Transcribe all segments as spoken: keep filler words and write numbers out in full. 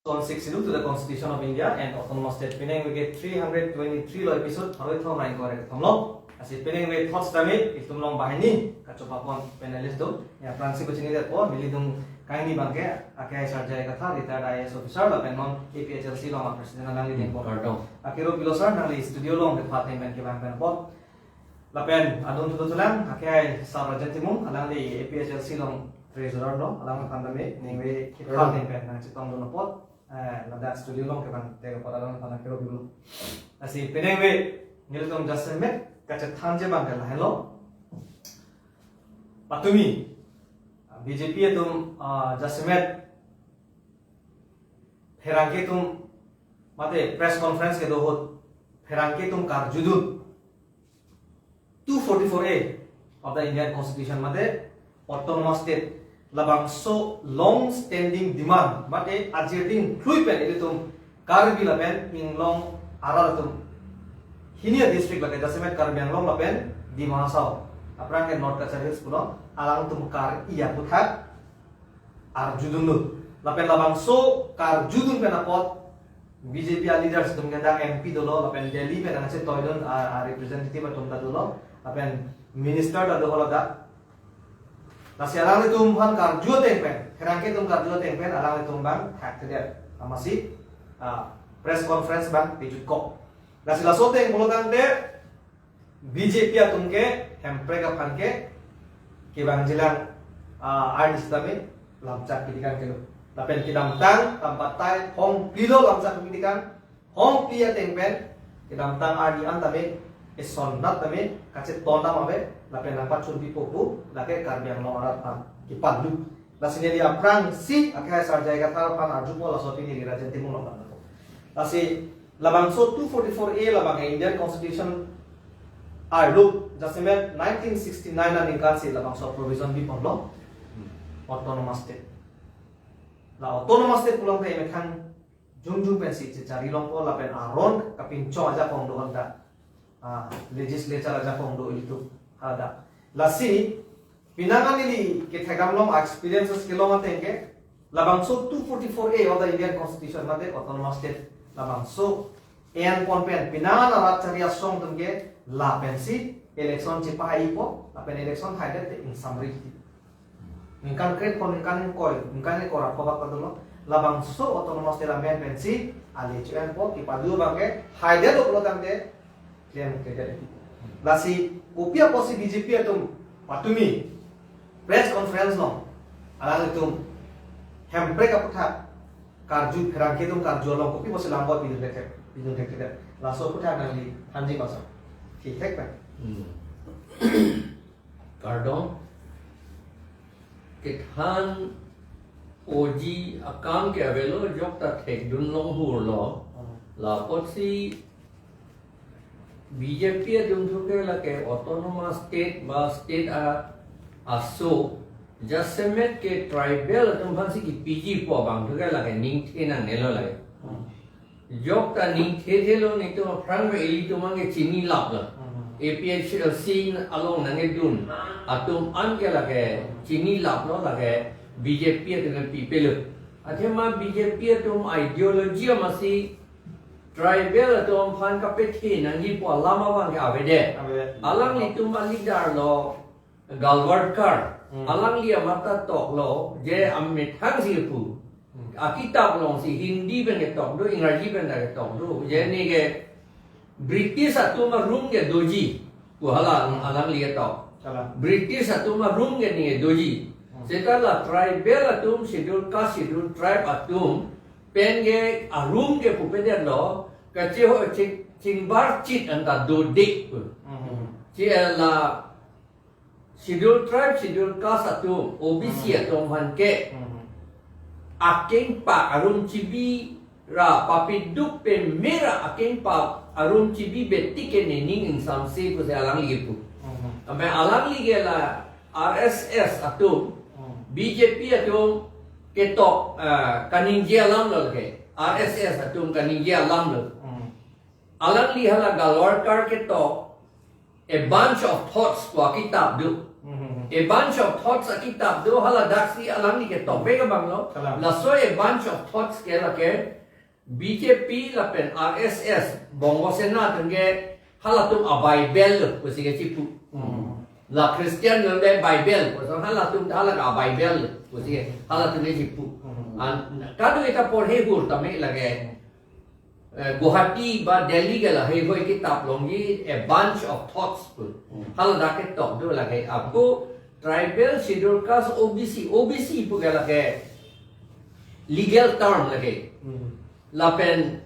on Sixth Schedule to the Constitution of India and Autonomous State penang veke three hundred twenty-three lo episode pharo kethom ra ingkoi ra kethom lo. Lasi penang ve thoughts tame itum along banghini kachopapon panelist do. Ya, aphrangsi pachini detpo, nelitum kanghini abangke, akhai Sir J I Kathar, retired I A S officer, lapen non A P H L C along president alangli Hmm, dengpo. Kardom. Akero pilo sir, nangli studio along kepha ateng pen kevang pen apot. Lapen adon tutu tulang, akhai Sir Rajen Timung, alangli A P H L C along treasurer lo, alangphan tame, ningve kepha Kardom. Ateng pen nangchetongdun apot. Eh, ladak studio along kevang ateng apot alangphan akero pilo. Lasi penang ve, nelitum jasemet kachethanji abangke lahenlo. Patumi, B J P atum, ah, jasemet pherangke atum mate press conference kedo ahut pherangke atum karjudun two forty-four A of the Indian Constitution mate Autonomous State labangso long standing demand mate ajir ding thlui pen ilitum Karbi lapen Anglong arat atum hini a-district lake jasemet Karbi Anglong lapen Dima Hasao, aphrang ke North Cachar Hills pulo, alangtum kar-i aputhak arjudunlo. Lapen labangso karjudun pen apot B J P a-leaders atum kedang M P dolo, lapen Delhi pen nangchetoidun a, a-representative atum ta dolo, lapen minister ta dolo ladak. Lasi alanglitum aphan karju ateng pen, pherangke atum karju ateng pen, alanglitum abang thakthedet. Amatsi, ah, press conference abang pejut kok. Lasi laso ateng pulo tangte, B J P atum ke Hemprek aphan ke kevangjilang, ah, arni sitame lamchak pitikan kelo. Lapen kedamtang, tam patai, hong pilo lamchak pitikan, hong pi ateng pen, kedamtang arni an tame, eson nat tame, kacheton dam ave, lapen nangpachun pipo pu, lake Karbi Anglong arat aphan kepadu. Lasi neli aphrangsi, akhai Sir J I Kathar aphan arjupo laso pini Rajen Timung along. Lasi labangso two forty-four A labang Indian Constitution arlo jasemet nineteen sixty-nine aningkan si labangso provision biponlo. Hmm. Autonomous State. La Autonomous State pulang te emethang jongjong pensi chechari longpo lapen aron kapinchong ajakong do-an ta. Ah, legislature ajakong do ilitum hadak. Lasi, penang an neli kethekdam along experiences kelong ateng ke, labangso two forty-four A of the Indian Constitution mate Autonomous State labangso enpon pen, penang an arat chari asong atum ke lapensi election chepahaipo, lapen election haidet te ingsamri. Ningkan kre-ri po, ningkan ingkoi, ningkan ingkoi ra kobak padolo, labangso Autonomous State amen pensi ale chu-enpo, kepadu abangke haidet pulo tangte klem kedet. Lasi kopi apotsi B J P atum patumi press conference along alanglitum Hemprek aputhak karju, pherangke atum karju along kopi apotsi langbot pidun thek, pidun thekthedet. Laso aputhak nangli thanji basa. Thik thek pen. Hmm. Kardom. Kethan oji akam ke avelo, jokta thekdun longhurlo. Hmm. La apotsi B J P atum thu ke lake Autonomous State ba state a, aso jasemet ke tribal atum aphansi kepiji pu abang thu ke lake ningthe nangnelo lake. Hmm. Jokta ningthe thelo, netum aphrang me ilitum anke chinilaplo. Hmm. A P H L C along nangkedun atum anke lake chinilaplo, lake B J P atum pipelo. Athema B J P atum ideology amatsi tribal atum aphan kapethe nangji pu alam abangke avedet. Avedet. Alanglitum a-leader lo Galwalkar. Hmm. Alangli amat ta toklo, je amethang si pu. Hmm. Akitap alongsi Hindi pen ketok do, Ingraji pen ta ketok do. Je neke British atum arum ke doji pu hala alangli ketok. Hala. British atum arum ke neke doji. Hmm. Seta la tribal atum, schedule caste, schedule tribe atum pen ke arum ke pupedetlo, kacheho ching, chingbar chit anta dodik pu. Hmm. Chi la Schedule tribe, schedule caste atum, O B C Hmm. atum aphan ke. Hmm. Akengpak arum chibi ra papiduk peme ra akengpak arum chibi betik ke nening ingsamse pusi alangli pu. Hmm. Ame alangli ke la R S S atum, Hmm. B J P atum ketok, ah, kaningje alam lo ke. R S S atum kaningje alam lo. Hmm. Alangli hala Galwalkar ketok A Bunch of Thoughts pu akitap do. Hmm. A Bunch of Thoughts akitap do, hala daksi alangli ketok abang lo. Kalang. Laso A Bunch of Thoughts ke lake B J P lapen R S S Bongo Sena atum ke halatum a Bible lo pusi kechipu. Hmm. La Christian lo le Bible, pusi halatum hala a Bible lo pusi halatum kechipu. Hmm. An kado ita porhe hur tame lake. Eh, Guwahati ba Delhi ke lahei hoi kitap along ke A Bunch of Thoughts pu. Hmm. Hala dak ketok do lake. Ako tribal, schedule caste, O B C, O B C pu ke lake legal term lake. Hmm. Lapen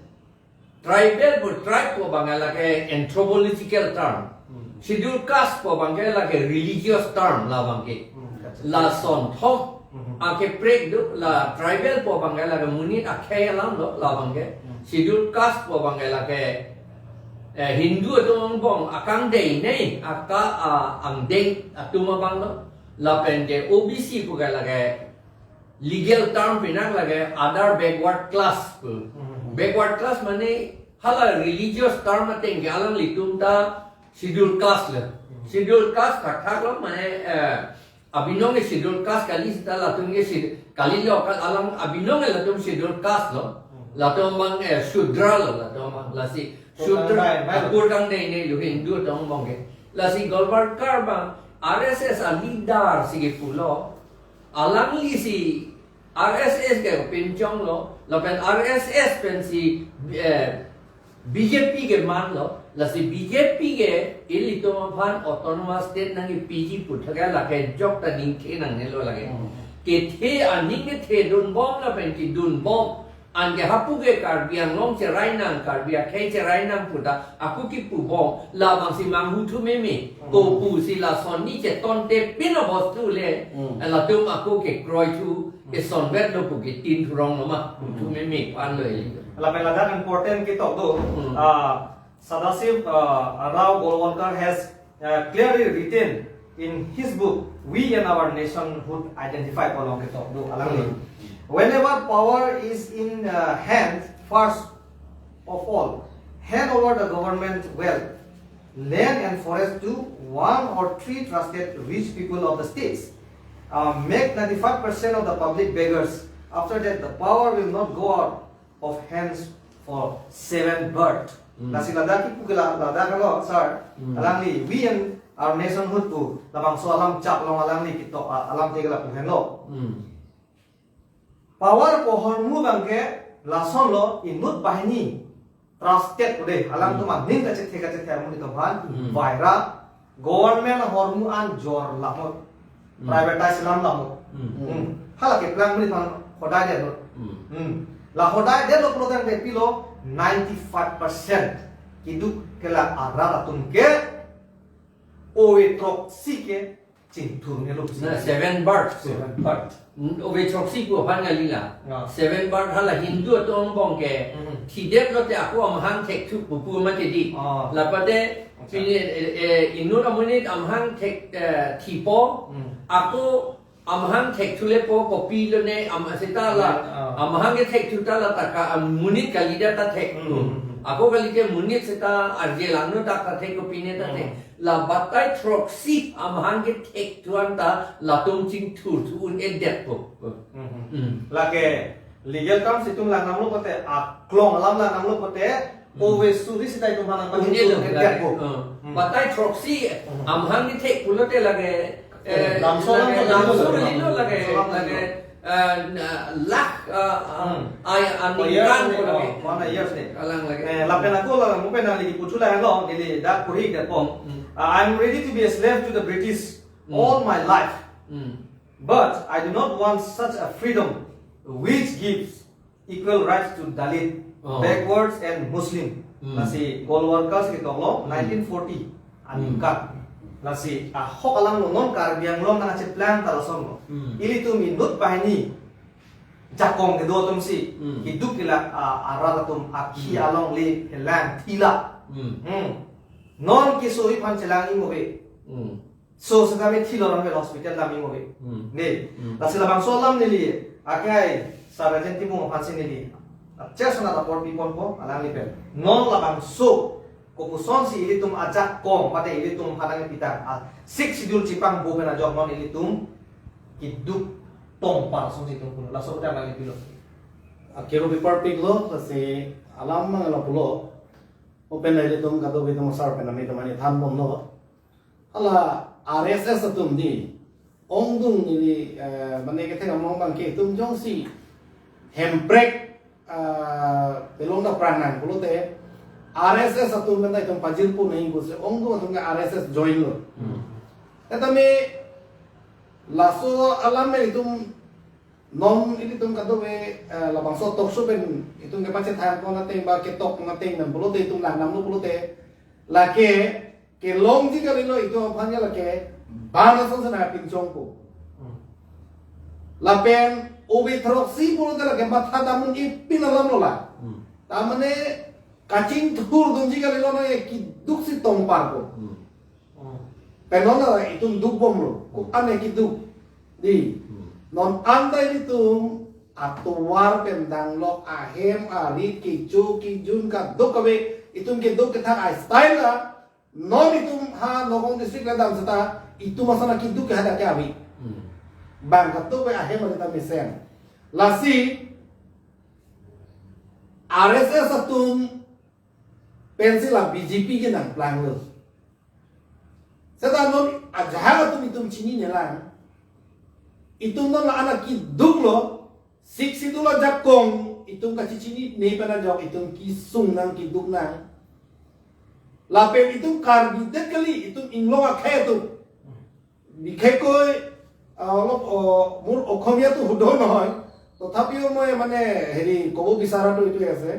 tribal pu tribe pu abang ke lake anthropological term. Hmm. Schedule caste pu abang ke lake religious term labang ke. Hmm, kachethe. Lason thom. Hmm. Anke prek do la tribal pu abang ke lake monit akhei alam lo labang ke. Hmm. Schedule caste pu abang ke lake, eh, Hindu atum angbong akangdei nei aka, ah, angdeng atum abang lo. Lapen ke O B C pu ke lake legal term pinak lake other backward class pu. Hmm. Backward class mane hala religious term ateng ke alanglitum ta schedule caste lo. Hmm. Schedule caste thakthak lo mane, eh, abinong ke schedule caste kali seta latum ke schedule, kali lo kal alang abinong ke latum schedule caste lo. Hmm. Latum abang, eh, Shudra lo latum abang lasi. Shudra, kurkang dai, dai. Kurkang dai nei lo Hindu atum angbong ke. Lasi Golwalkar abang R S S a leader si kepu lo. Alangli si R S S ke pinchong lo, lapen R S S pensi, eh, B J P ke man lo, lasi B J P ke ilitum aphan autonomous state nangkepiji puthot ke lake jok ta ningke nangne lo lake. Hmm. Kethe aning kethedun bom lapen kedun bom. Anke hapu ke Karbi Anglong cherai nang, Karbi akhei cherai nang puta, ako kipu bom, labang si manghu thu meme, hmm, kopu si lason ni cheton te pino bostu le, hmm, latum ako kekroi thu, hmm, kesonvet lo pu ketin thurong lo ma, hmm, thu meme, pan lo ili. Lapen ladak important ketok do, hmm, ah, Sadashiv, ah, Rao Golwalkar has uh, clearly written in his book, We and Our Nationhood Identify pu along ketok do alangli. Hmm. Whenever power is in uh, hand, first of all, hand over the government wealth, land and forest to one or three trusted rich people of the states. Uh, make ninety-five percent of the public beggars. After that, the power will not go out of hands for seven birth. Hmm. Lasi ladak kipu ke la, ladak lo, sir. Hmm. Alangli, we and our nationhood pu, labangso alam chap along alangli ketok, a-, alam te ke lapu henlo. Hmm. Power pu ahormu abang ke lason lo, inut banghini trusted pu de, alangtum, hmm, aning kachethe kachethe ahormu atum aphan, hmm, vaira, government ahormu an jor lamot. Hmm. Privatize lam lamot. Hmm. Hmm. Hala keplang bri aphan hodai detlo. Hmm. Hmm. La hodai detlo pulo tangte pilo ninety-five percent keduk kelang arat atum ke ove throksi ke chingthur ne lo. Na, seven birth. Seven birth. Hmm, ove throksi pu aphan ngali la. Ya. Seven birth hala Hindu atum angbong ke. Hmm. Thidet lote ako amahang thekthu pu pu mati di. Ah. Lapate, acha, pini, eh, eh, inut amonit amahang thek, eh, thipo, hmm, ako amahang thekthu lepo kopi lone am seta la, ah, amahang ke thekthu ta la ta ka, am, monit kalidet ta thekthu. Hmm, hmm, hmm. Ako kalite monit seta arje langno ta ta thek kopi ne ta thek. Hmm. La batai throksi amahang ke thekthu anta latum chingthur thu un-edetpo. Hmm, hmm. Hmm. Lake legal terms itum lang nanglo pote, aklong alam lang nanglo pote, hmm, ove suri seta itum aphan nangpachingthur un-edetpo. Hmm. Batai throksi, hmm, amahang kethek pulote lake, eh, eh, lamso lake, lamso lamso lilo lake, lamso lamso lake, eh, na, lakh, eh, hmm, ai, oh, years aningkan ni, ko lake. Oh, mana years ni. Kalang lake. Eh, lapen ako la, mo pen nangli kipu thu la lo, neli dak puri dak pom. Hmm. Uh, I'm ready to be a slave to the British, hmm, all my life. Hmm. But I do not want such a freedom which gives equal rights to Dalit, oh, backwards and Muslim. Hmm. Lasi Golwalkar si ketok lo, hmm, nineteen forty, hmm, aningkan. Lasi ahok alam lo non Karbi Anglong nangcheplang ta lason lo. Hmm. Ilitum inut banghini jakong kedo atum si, hmm, keduk kelang, ah, arat atum akhi, hmm, along le helang thila. Hmm. Hmm. Non keso aphan chelang imo ave. Hmm. So, seta me thilo ran vel hospital dam imo ave. Hmm. Ne. Hmm. Lasi labangso alam neli, akai, Sir Rajen Timung aphan si neli. Church na apor pi ponpo, alangli pen. Non labangso Kopusonsi ilitum ajakong mate ilitum aphan nangkepitang a Sixth Schedule chipangbo pen ajok non ilitum keduk tongpar asonsi itum pulo. Laso putar nangkepilo. Akero bipar piklo, lasi alam mang lapulo. Open na ilitum kadokave atum asar pen nami temani thanponlo. Hala R S S atum di ongdung neli, eh, mane kethek among abangke itum jongsi Hemprek, eh, pelong dapprang nang pulote R S S atum pen ta itum pajirpo nangji pusi ongdung atum ke R S S join lo. Hmm. Tame laso alam me itum non ilitum kadokave, eh, labangso talk show pen itum kepachethang pon ateng ba ketok pon ateng nang pulote itum lang namlo pulote lake kelongji kalilo itum aphan ke lake ban asonsi nangpinchongpo. Hmm. Lapen ove throksi pulote lake matha damdun ipin alam lo la. Hmm. Tamane kachingthur dunji kalilo nang keduksi tongparpo. Hmm. Hmm. Pen non la itum dukbomlo. Ko-an keduk. Di. Hmm. Non anta ilitum atovar pen danglok ahem arit kecho kejun kadokave itum keduk kethak a-style la. Non itum ha Nagaon district le dam seta itum asana keduk ke hadak ke ave. Hmm. Bang kadokave ahem arit ta mesen. Lasi R S S atum pensi la B J P ke nangplanglo. Seta non ajahak atum itum chininelang. Itum non la-an keduk lo, Sixth Schedule ajakong itum kachechinine pen ajok itum kesung nang keduk nang. Lapen itum Karbi det kali, itum inglong akhei atum. বিশেষকৈ, আহ, অলপ, আহ, মোৰ অসমীয়াটো শুদ্ধ নহয়, তথাপিও মই মানে হেৰি ক'ব বিচৰাটো এইটোৱে আছে।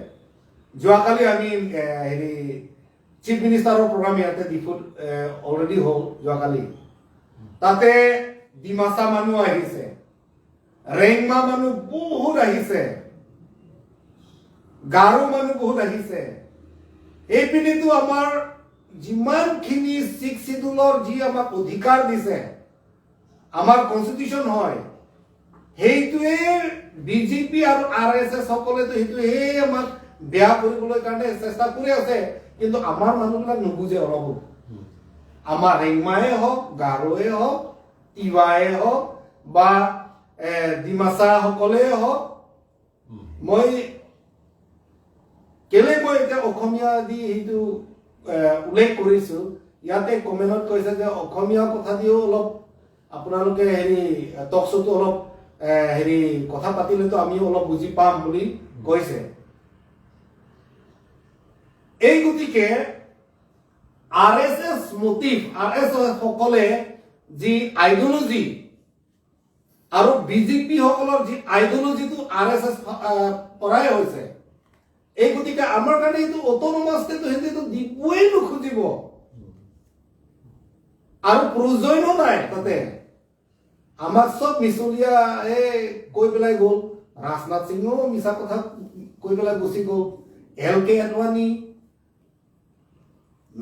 যোৱাকালি আমি, এ, হেৰি চিফ মিনিষ্টাৰৰ প্ৰগ্ৰাম ইয়াতে ডিফুত, এ, অলৰেডি হ'ল যোৱাকালি। তাতে ডিমাচা মানুহ আহিছে, ৰেংমা মানুহ বহুত আহিছে, গাৰো মানুহ বহুত আহিছে। এইপিনেতো আমাৰ যিমানখিনি ছিক্স চিডুলৰ যি আমাক অধিকাৰ দিছে, আমাৰ কনষ্টিটিউচন হয়, সেইটোৱে বিজেপি আৰু আৰ এছ এছ সকলেতো সেইটোহে আমাক বেয়া কৰিবলৈ কাৰণে চেষ্টা কৰি আছে। কিন্তু আমাৰ মানুহবিলাক নুবুজে অলপো। আমাৰ ৰেংমায়ে হওক, গাৰোৱে হওক, তিৱায়ে হওক বা, এ, ডিমাচা সকলে হওক, মই কেলে মই এতিয়া অসমীয়া দি সেইটো, এ, উল্লেখ কৰিছো, ইয়াতে কমেণ্টত কৈছে যে অসমীয়া কথা দিও অলপ আপোনালোকে হেৰি, টক শ্ব'টো অলপ, এ, হেৰি কথা পাতিলেতো আমিও অলপ বুজি পাম বুলি কৈছে। এই গতিকে আৰ এছ এছ মটিভ, আৰ এছ এছ সকলে যি আইডিঅলজি আৰু বিজেপি সকলৰ যি আইডিঅলজিটো আৰ এছ এছ, আহ, পৰাই হৈছে। এই গতিকে আমাৰ কাৰণে এইটো অট'নমাছ ষ্টেট সিহঁতেতো দিবই নুখুজিব আৰু প্ৰয়োজনো নাই তাতে। আমাক চব মিছলীয়া এই কৈ পেলাই গ'ল। ৰাজনাথ সিঙেও মিছা কথা কৈ পেলাই গুচি গ'ল। এল কে আদৱানী,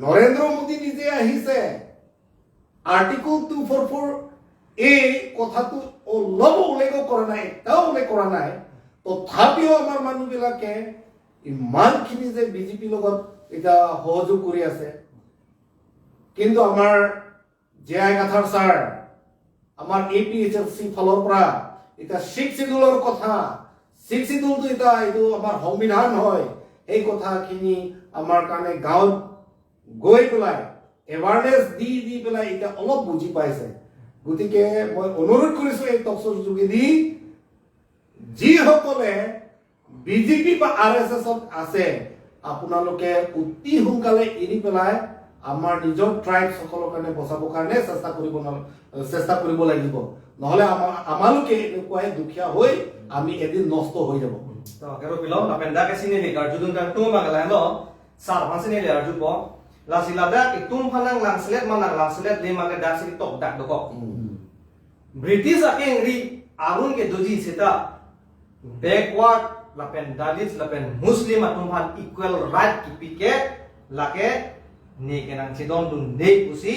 নৰেন্দ্ৰ মোদী নিজে আহিছে। আৰ্টিকল টু ফ'ৰ ফ'ৰ এ কথাটো অলপো উল্লেখ কৰা নাই, এটাও উল্লেখ কৰা নাই। তথাপিও আমাৰ মানুহবিলাকে ইমানখিনি যে বিজেপিৰ লগত এতিয়া সহযোগ কৰি আছে, কিন্তু আমাৰ জে আই কাথাৰ ছাৰ, আমাৰ এ পি এইচ এল চি ফালৰ পৰা এতিয়া ছিক্স চিডুলৰ কথা, ছিক্স চিডুলটো এতিয়া এইটো আমাৰ সংবিধান হয়, সেই কথাখিনি আমাৰ কাৰণে গাঁৱত গৈ পেলাই এৱাৰনেছ দি দি পেলাই এতিয়া অলপ বুজি পাইছে। গতিকে মই অনুৰোধ কৰিছো এই টক শ্ব'ৰ যোগেদি যিসকলে বিজেপি বা আৰ এছ এছত আছে, আপোনালোকে অতি সোনকালে এৰি পেলাই আমাৰ নিজৰ ট্ৰাইবছ সকলৰ কাৰণে বচাবৰ কাৰণে চেষ্টা কৰিব ন-, চেষ্টা কৰিব লাগিব। নহ'লে আমাৰ, আমালোকে এনেকুৱাই দুখীয়া হৈ আমি এদিন নষ্ট হৈ যাব। To, kero pilo, lapen dak ke sini ni karjudun kangtung bang lain lo, sar aphan sini le arjupo, lasi ladak itum aphan nang langselet ma nang langselet le ma ke dak sini tok dak dokok. Hmm. British akengri arun ke doji seta backward lapen Dalits lapen Muslim atum aphan equal right kipi ke lake ne kenang chedondun ne pusi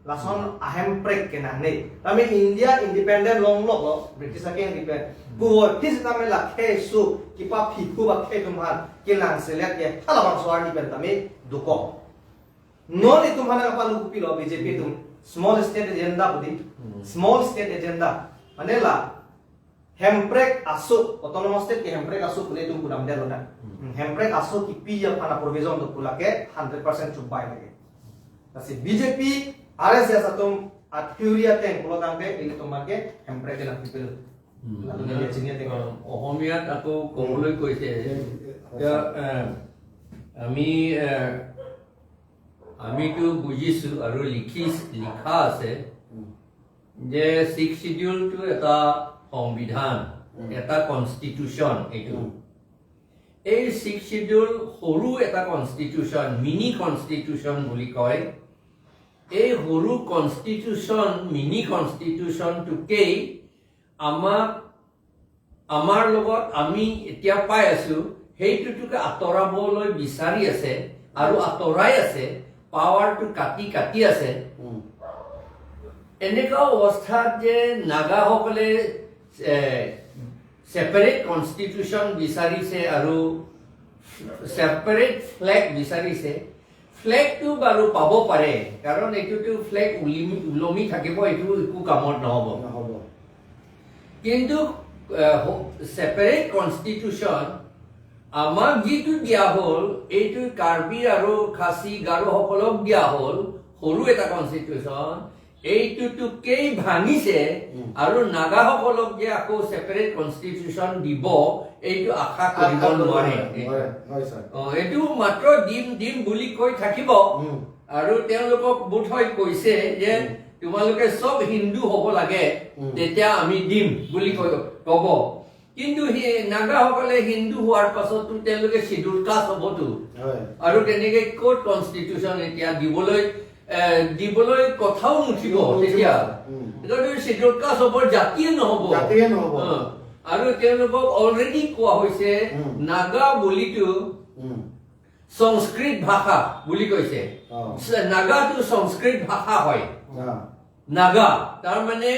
lason ahemprek kenang ne. Tame India independent longlok lo, British akengri pen. Puvoiphit tame lake su kipaphi pu ba ke atum aphan kenangselet ke halabangso arni pen tame dokok. Non itum aphan kapalu kopilo B J P atum small state agenda pu di. Hmm. Small state agenda. Mane la Hemprek aso, autonomous state ke Hemprek aso pu le itum pudamde lo na. Hmm. Hmm, Hemprek aso kipi aphan a-provision do pu lake hundred percent chubai lake. Lasi B J P, R S S atum a-theory ateng pulo tangte ilitum ke Hemprek ke nangkipil. Hmm. Lalu dia chini ateng. আহ, অসমীয়াত আকৌ ক'বলৈ কৈছে। Hmm. এতিয়া, আহ, আমি, আহ, আমিতো বুজিছো আৰু লিখি, লিখা আছে উম। যে ছিক্স শ্বিডিউলটো এটা সংবিধান, উম। এটা কনষ্টিটিউচন এইটো। উম। এই ছিক্স শ্বিডিউল সৰু এটা কনষ্টিটিউচন, মিনি কনষ্টিটিউচন বুলি কয়। এই সৰু কনষ্টিটিউচন, মিনি কনষ্টিটিউচনটোকেই আমাক, আমাৰ লগত আমি এতিয়া পাই আছো, সেইটোকে আঁতৰাবলৈ বিচাৰি আছে আৰু আঁতৰাই আছে, পাৱাৰটো কাটি কাটি আছে। উম। এনেকুৱা অৱস্থাত যে নাগাসকলে, এ, ছেপাৰেট কনষ্টিটিউচন বিচাৰিছে আৰু ছেপাৰেট ফ্লেগ বিচাৰিছে, ফ্লেগটো বাৰু পাব পাৰে, কাৰণ এইটোতো ফ্লেগ উলিমি, ওলমি থাকিব, এইটো একো কামত নহ'ব। নহ'ব। কিন্তু, এ, হ-, ছেপাৰেট কনষ্টিটিউচন আমাক যিটো দিয়া হ'ল, এইটো কাৰ্বি আৰু খাচী গাৰোসকলক দিয়া হ'ল, সৰু এটা কনষ্টিটিউচন, এইটোতোকেই ভাঙিছে উম। আৰু নাগাসকলক যে আকৌ ছেপাৰেট কনষ্টিটিউচন দিব, এইটো আশা আশা কৰিব কৰিব নোৱাৰে। নোৱাৰে। হয়, হয়, ছাৰ। অ, এইটো মাত্ৰ দিম, দিম বুলি কৈ থাকিব। উম। আৰু তেওঁলোকক বোধহয় কৈছে যে উম। তোমালোকে চব হিন্দু হ'ব লাগে, উম। তেতিয়া আমি দিম বুলি কৈ, ক'ব। কিন্তু সেই নাগাসকলে হিন্দু হোৱাৰ পাছতো তেওঁলোকে শ্বিডিউল কাষ্ট হ'বতো। হয়। আৰু তেনেকে ক'ত কনষ্টিটিউচন এতিয়া দিবলৈ, এ, দিবলৈ কথাও নুঠিব নুঠিব। তেতিয়া। উম। এতিয়াতো শ্বিডিউল কাষ্ট হ'ব, জাতিয়ে নহ'ব। জাতিয়ে নহ'ব। অ। আৰু তেওঁলোকক অলৰেডি কোৱা হৈছে, উম। নাগা বুলিতো উম। সংস্কৃত ভাষা বুলি কৈছে। অ। স-, নাগাটো সংস্কৃত ভাষা হয়। অ। নাগা, তাৰ মানে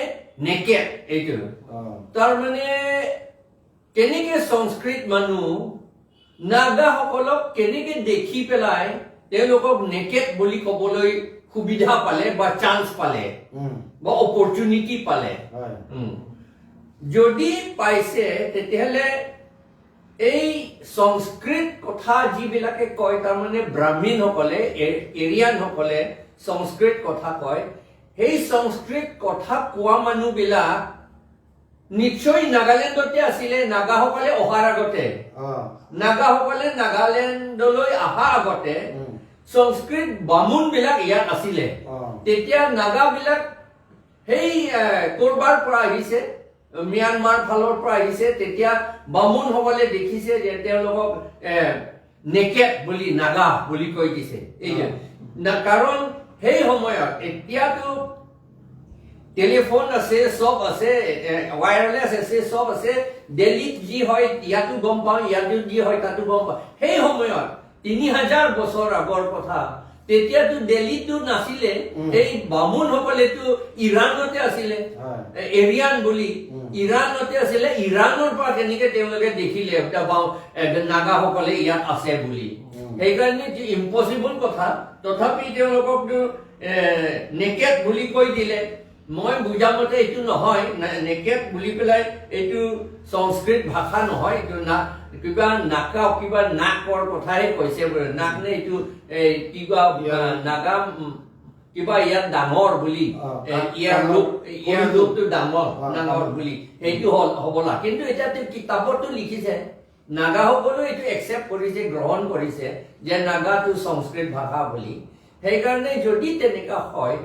নেকেড এইটো। অ। তাৰ মানে কেনেকে সংস্কৃত মানুহ নাগাসকলক কেনেকে দেখি পেলাই তেওঁলোকক নেকেড বুলি ক'বলৈ সুবিধা পালে বা চান্স পালে উম। বা অপৰচুনিটি পালে। হয়। উম। যদি পাইছে, তেতিয়াহ'লে এই সংস্কৃত কথা যিবিলাকে কয়, তাৰমানে ব্ৰাহ্মীণসকলে, এ-, এৰিয়ানসকলে সংস্কৃত কথা কয়, সেই সংস্কৃত কথা কোৱা মানুহবিলাক নিশ্চয় নাগালেণ্ডতে আছিলে, নাগাসকলে অহাৰ আগতে। অ। নাগাসকলে নাগালেণ্ডলৈ অহাৰ আগতে উম। সংস্কৃত বামুণবিলাক ইয়াত আছিলে। অ। তেতিয়া নাগাবিলাক সেই, এ, ক'ৰবাৰ পৰা আহিছে, ম্যানমাৰ ফালৰ পৰা আহিছে, তেতিয়া বামুণসকলে দেখিছে যে তেওঁলোকক, এ, নেকেড বুলি, নাগা বুলি কৈ দিছে। এই যে, অ। না, কাৰণ সেই সময়ত, এতিয়াতো টেলিফোন আছে, চব আছে, এ, ৱায়াৰলেছ আছে, চব আছে, দিল্লীত যি হয় ইয়াতো গম পাওঁ, ইয়াতো যি হয় তাতো গম পাওঁ। সেই সময়ত তিনি হাজাৰ বছৰ আগৰ কথা, তেতিয়াতো দিল্লীতো নাছিলে, উম। এই বামুণসকলেতো ইৰাণতে আছিলে, হয়। এ, এৰিয়ান বুলি, উম। ইৰাণতে আছিলে, ইৰাণৰ পৰা কেনেকে তেওঁলোকে দেখিলে, এটা বাও-, এ, নাগাসকলে ইয়াত আছে বুলি। উম। সেইকাৰণে এইটো ইম্পচিবল কথা, তথাপি তেওঁলোককতো, এ, নেকেড বুলি কৈ দিলে। মই বুজা মতে এইটো নহয়, না-, নেকেড বুলি পেলাই এইটো সংস্কৃত ভাষা নহয়, এইটো না-, কিবা নাকা, কিবা নাকৰ কথাহে কৈছে বোলে। নাক নে এইটো, এই, কিবা, ইয়াৰ আহ, নাগা, উম, কিবা ইয়াত ডাঙৰ বুলি, অ, এ, ডাঙ-, ইয়াৰ ডাঙৰ। লোক, ইয়াৰ সৰুটো। লোকটো ডাঙৰ, অ, ডাঙৰ ডাঙৰ। বুলি। সেইটো হ'ল হ'বলা। কিন্তু এতিয়া তেওঁ কিতাপতো লিখিছে, নাগাসকলেও এইটো একচেপ্ট কৰিছে, গ্ৰহণ কৰিছে যে নাগাটো সংস্কৃত ভাষা বুলি। সেইকাৰণে যদি তেনেকা হয়,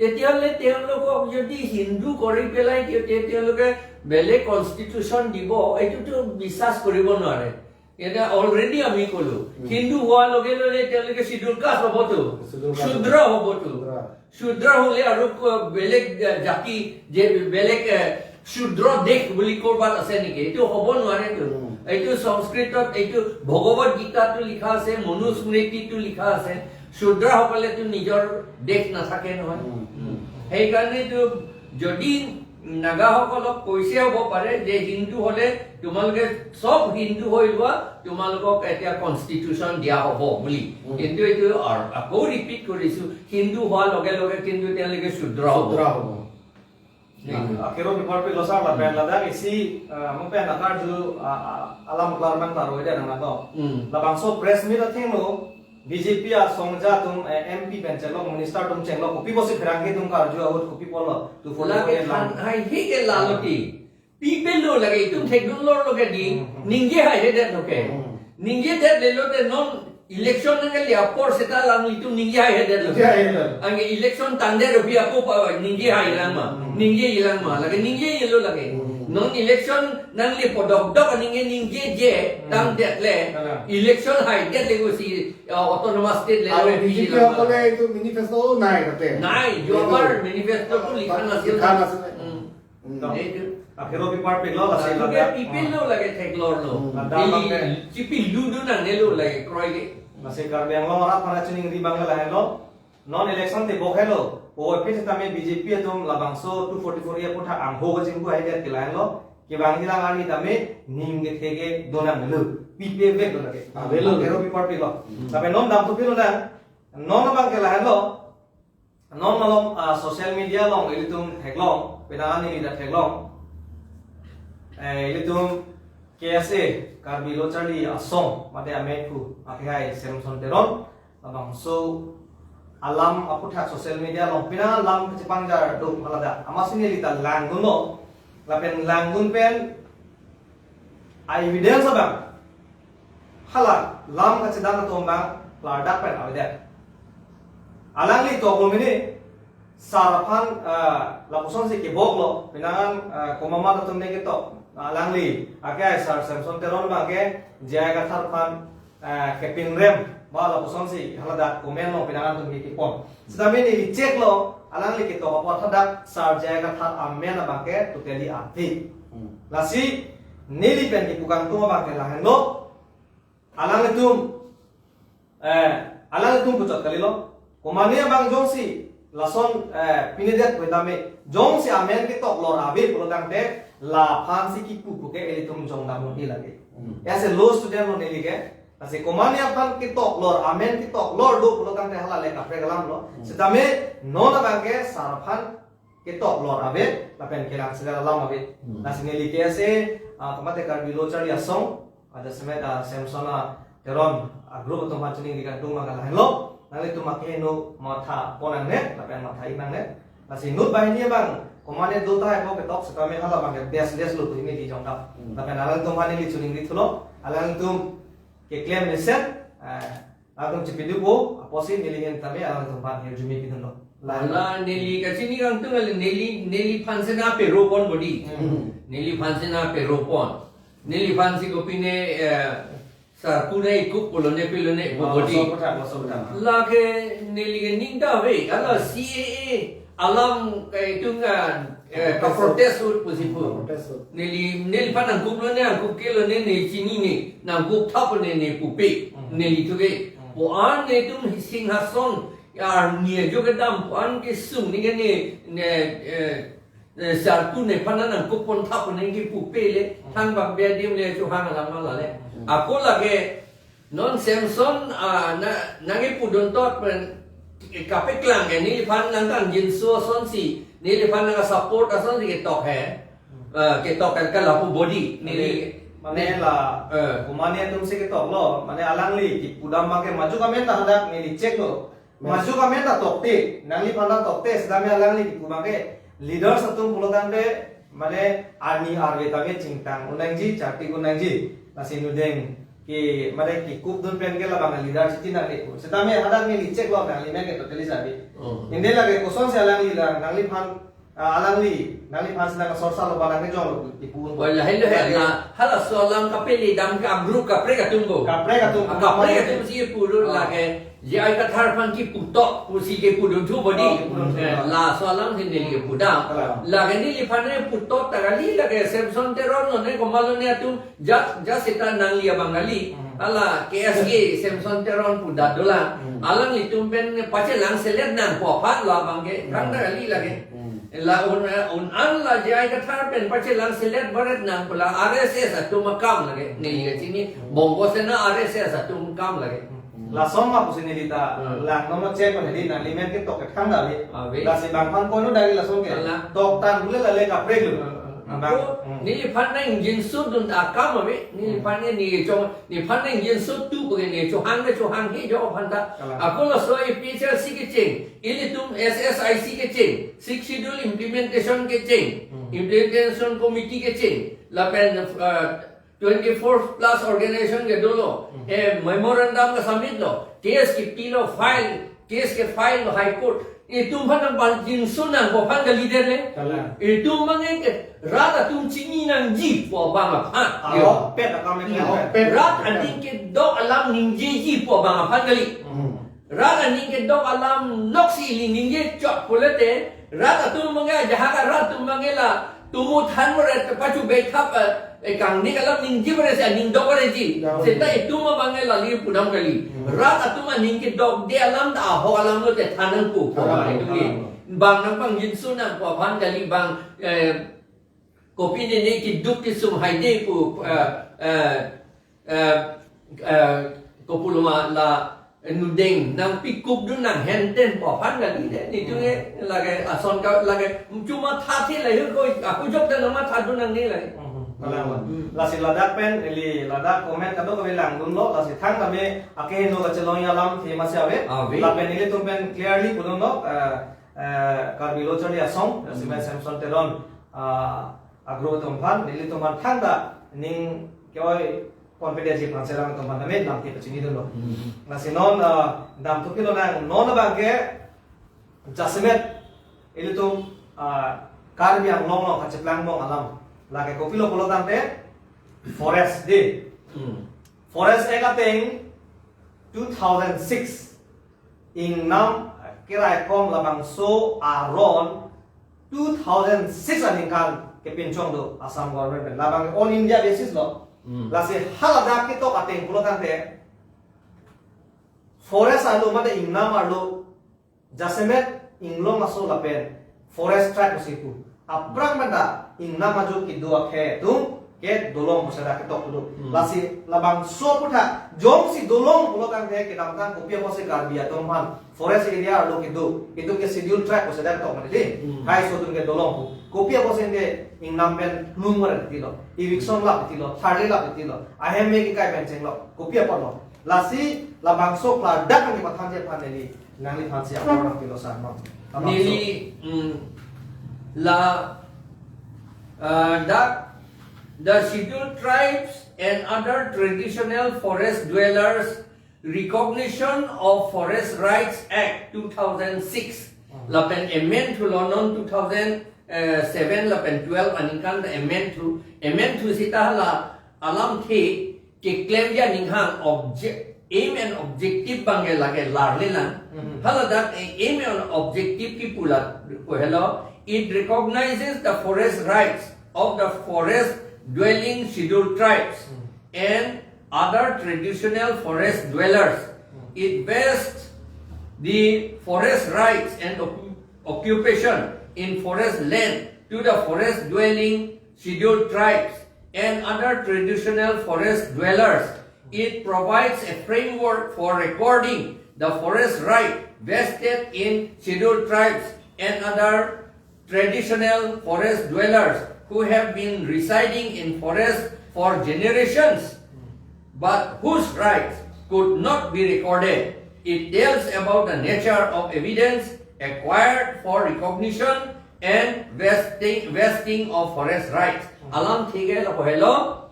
তেতিয়াহ'লে তেওঁলোকক যদি হিন্দু কৰি পেলাই দিয়ে, তে-, তেওঁলোকে বেলেগ কনষ্টিটিউচন দিব, এইটোতো বিশ্বাস কৰিব নোৱাৰে। এতিয়া অলৰেডি আমি ক'লো, উম। হিন্দু হোৱাৰ লগে লগে তেওঁলোকে শ্বিডিউল কাষ্ট হ'বতো, শ্বিডিউল কাষ্ট। শূদ্ৰ হ'বতো। শূদ্ৰ। শূদ্ৰ হ'লে আৰু ক-, বেলেগ জা-, জাতি, যে বেলেগ, এ, শূদ্ৰ দেশ বুলি ক'ৰবাত আছে নেকি? এইটো হ'ব নোৱাৰেতো। উম। এইটো সংস্কৃতত, এইটো ভগৱত গীতাতো লিখা আছে, মনুস্মৃতিতো লিখা আছে, শূদ্ৰসকলেতো নিজৰ দেশ নাথাকে নহয়। উম, উম। সেইকাৰণেতো যদি নাগাসকলক কৈছে হ'ব পাৰে যে হিন্দু হ'লে তোমালোকে চব হিন্দু হৈ লোৱা, তোমালোকক এতিয়া কনষ্টিটিউশ্যন দিয়া হ'ব বুলি। উম। কিন্তু এইটো আৰ-, আকৌ ৰিপিট কৰিছো, হিন্দু হোৱাৰ লগে লগে কিন্তু তেওঁলোকে শূদ্ৰ হ'ব। শূদ্ৰ হ'ব। Akhiro bipar pik lo sar lapen ladak isi, ah, mo pen akarju, ah, ah, alam klarman ta roi de nang to. Hmm. Labangso press meet athengno B J P asong aja atum, eh, M P pen chenglok, minister atum chenglok, kopi pusi pherangke atum karju ahut kopi pulo, tu follow lake lang. Than hai hi ke lalo ti. Pi pelo lake itum thekdun lor lo ke di, hmm, hmm, ningje haihedet lo ke. Hmm. Ningjedet lelo te non election nangkele apor seta alanglitum ningje haihedet lo. Ningje haihedet. Anke election tangdet aphi ako pa ningje hailang ma. Hmm. Ningje ilang ma. Lake ningje ilo lake. Hmm. Non election nangle po dokdok ningje ningje je, hmm, tangdet le. Alang. Election haidet le ko si, uh, autonomous state le. Aru le B J P ilang ma. Hokole itu manifesto nai kate. Nai, jobar manifesto tu likhan nasil. Likhan nasil. Hmm. Hmm. Dong. Itu. Akhiro bipar pik lo, lasi ladak. Pi pik lo lake theklor lo. Hmm. Ladak. Ili bangke. Chipi ludu nangne lo lake kroi ke. Lasi Karbi Anglong arat aphan choningri abang lahenlo. Non election tebok helo. Oi phi tame B J P atum labangso two forty-four A aputhak angho kachinghu haidet ke lahenlo. Kevang hilang arni tame ning kethe kedo nanglo. Pi pik vek lo lake. Ah, avelo. Akhiro bipar pik lo. Hmm. Tapi non damthu pik lonang. Non abang ke lahenlo. Non malom, ah, social media along ilitum theklong, penang an neli ta theklong. Eh, ilitum K S A, Karbi Lo Charli Asong, mate amephu, akehai Samson Teron, labangso alam aputhak social media along, penang an lam kachepangjar do haladak. Amatsi neli ta langdunlo, lapen langdun pen, evidence abang. Hala, lam kachedam atum abang, klardak pen avedet. Alangli tok lo mini, sar aphan, ah, lapusonsi kebok lo, penang an, ah, komat atum ne ketok, alangli, akehai sar Samson Teron abang ke, J I Kathar aphan, ah, kepingrem, ba lapusonsi, haladak comment lo penang an atum ke kepon. Sitame neli check lo, alangli ketok apot hadak, sar J I Kathar amen abang ke, totally ave. Hmm. Lasi, neli pen kipu kangtung abang ke lahenlo, alanglitum, eh, alanglitum puchot kalilo. Komane abang jongsi, lason, eh, pinidet pu tame, jongsi amen ketok lor ave pulo tangte, laphansi kipu puke ilitum jongdam un-e lake. Hmm. As a law student lo neli ke, lasi komane aphan ketok lor, amen ketok lor do pulo tangte hala le kaprek alam lo. Hmm. Sitame, non abang ke sar aphan ketok lor ave, lapen kelang segar alam ave. Hmm. Lasi neli K S A, ah, komat Karbi Lo Charli Asong, ajasemet, ah, Samson, ah, Teron, ah, group atum aphan choningri kangtung abang ke lahenlo, nanglitum akeheno matha pon nangne, lapen matha ik nangne. Lasi inut banghini abang, komane do tahai ko ketok sitame hala abang ke baseless lo pu neli jongdam. Hmm. Lapen alangtum aphan neli choningri thulo, alangtum keklem mesen, eh, alangtum chepidupo, apotsi neli ahin tame alangtum aphan hirjume pidunlo. Hala neli kachini kangtung ale neli, neliphan sena pero pon bodi. Hmm. Neliphan sena pero pon. Neliphansi kopine, eh, sarkure ikup pulo ne pilo ne pu bodi. Laso puthak, laso puthak. Lake neli ke ning ta ave, hala C A A alam ke itum ke, eh, kaprotest ahut pusi pu. Kaprotest ahut. Neli, neliphan nangkup lo ne, nangkup ke lo ne, ne chinine, nangkup thap ne, ne pupe, hmm, nelithu ke. Hmm. Pu an netum Singhason, arni ajo kedam, pu an kesung ni ke ne, ne, eh, eh, sarku nephan nangkup pon thap ne ke pupe le, hmm, thangbak be adim le chohang alam ma la le. Hmm. Ako lake, non Samson, ah, na, nangkepudun tot pen, eh, kapeklang ke, neliphan nangkangjinso asonsi, neliphan nangsupport asonsi ketok he. Hmm. Ah, ketok ke lapu bodi, neli, mane, mane ne-, la, eh, komane atumsi ketok lo, mane alangli kipudam abang ke maju kamen ta hadak neli check lo. Maju kamen ta tokte, nangliphan ta tokte, sitame alangli kipu abang ke, leaders atum pulo tangte, mane arni arve tame chingtang un nangji, chartik un nangji, lasi nudeng ke, mane kikupdun pen ke labang leader chiti nangne pu. Sitame hadak neli check lo nangli men ke totally sabi. Oh. Inde lake kosonsi alangli la, nangliphan, ah, alangli, nangliphan si nangsorsa lo ba nangkejong lo kipu un. Wala, hello, hello. Halaso alam kapele dam ke a-group kaprek atum bo. Kaprek atum. Ah, kaprek atumsi pulo, ah, lake. J I Kathar aphan kiputok pusi kepudun thu bodi. Oh, kepudun thu. Eh, laso alam si neli kepudam. Kalang. Lake neliphan ne putok ta kali lake Samson Teron lo ne komat lo ne atum ja, ja seta nangli abang kali. Hmm. Hala K S A Samson Teron pudak dolang. Hmm. Alanglitum pen pachelang selet nangpo aphan lo abang ke. Hmm. Kang ta kali lake. Hmm. La un, un an la J I Kathar pen pachelang selet baret nang pu la R S S atum akam lake. Neli kachini Bongo Sena R S S atum akam lake. Lason ma pusi neli ta Hmm. lang nono check ko hedi nangli men ketok kethang da le. Ave. Lasi bang phan kono dari lason ke. Ala. Tok tan bule la le kaprek lo. Hmm. Bang. Ako, Hmm. neliphan nangjinsoduntha akam ave. Neliphan Hmm. ne neli chong, neliphan nangjinsodu pu ke neli chohang ne chohang he jo aphan ta. Ala. Ako laso A P H L C kecheng, ilitum S S I C kecheng, Sixth Schedule implementation kecheng, Hmm. implementation committee kecheng, lapen, uh, twenty-four plus organization ke dolo, Hmm. eh, memorandum ke submit lo, case kepi lo file, case ke file lo High Court. Itum aphan nangpangjinso nangpo aphan kali dei le. Kalang. Itum abang ke rat atum chini nangji pu abang aphan. Ah, Yo. Ahokpet akam Hmm. Ahokpet. Rat aning kedok alam ningjeji pu abang aphan kali. Hmm. Rat aning kedok alam lok si ili ningje chot pulote, rat atum abang ke, ajahak arat atum abang ke la, tumu than mo rat pachu bethap, eh, eh, kangni kalam ningje pu re si aning dok pu re ji. Ya. Seta itum abang ke la li pudam kali. Hmm. Rat atum aning kedokde alam ta ahok alam lote than nangpo. Than nangpo, Itum ke. than nangpo. Bang nangpangjinso nangpo aphan kali bang, eh, kopi neli keduk kesung haide pu, eh, eh, eh, eh, kopulo ma la nudeng nangpikukdun nang henten pu aphan kali dei. Nelitum ke Hmm. lake ason ka lake cuma thathi la hu ko aku jok dan nama thadun nangne lake. Hmm. Kalang. Hmm. Lasi ladak pen, ili ladak comment kadokave langdunlo, lasi thangta me akeheno kachelongji alamthe masi ave. Ave. Lapen ilitum pen clearly pudunlo, eh, eh, Karbi Lo Charli Asong, Hmm. Simen Samson Teron, ah, agro atum aphan, nelitum aphan thangta ning ke-oi confidence ji aphan selang atum aphan tame lamthe pachinidunlo. Hmm. Lasi non, ah, damthu pilo nang, non abang ke jasemet ilitum, ah, Karbi Anglong along kacheplang bom alam. Lake kopilo pulo tangte forest dei. Hmm. Forest Act ateng two thousand six. Ingnam keraikom labangso aron two thousand six aningkan kepinchong do Assam government pen. Labang all India basis lo. Hmm. Lasi haladak ketok ateng pulo tangte forest arlo mate ingnam arlo jasemet inglong aso lapen forest tract pusi pu. Aphrang pen ta ingnam ajo kedo akhei atum ke dolong pusi dak ketok do. Hmm. Lasi labangso aphuthak jongsi dolong pulo tangte kedamtang kopi apotsi Karbi atum aphan forest area arlo kedo, itum ke schedule tract pusi dak ketok mati dei. Hmm. Hei so atum ke dolong pu. Kopi apotsi ke ingnam pen lung mar tilo. Eviction lap tilo, tharli lap tilo. Ahem me kekai pen chenglo. Kopi apotlo. Lasi labangso klardak nangpathanji aphan neli nangliphansi apor nangpilo sar ma. Labangso. Neli, mm, la, uh, the, the Scheduled Tribes and Other Traditional Forest Dwellers Recognition of Forest Rights Act two thousand six. Hmm. Lapen amend thulo non two thousand seven lapen twelve aningkan amend thu, amend thu seta la alamthe keklemji aning hang object, aim and objective abang ke lake larle lang. Mhm. Haladak, eh, aim and objective kipu la ko helo, it recognizes the forest rights of the forest dwelling scheduled tribes Mhm. and other traditional forest dwellers. Mhm. It vests the forest rights and occu-, occupation in forest land to the forest dwelling scheduled tribes and other traditional forest dwellers. It provides a framework for recording the forest right vested in scheduled tribes and other traditional forest dwellers who have been residing in forest for generations, but whose rights could not be recorded. It tells about the nature of evidence acquired for recognition and vesting, vesting of forest rights. Alamthe ke lapu helo.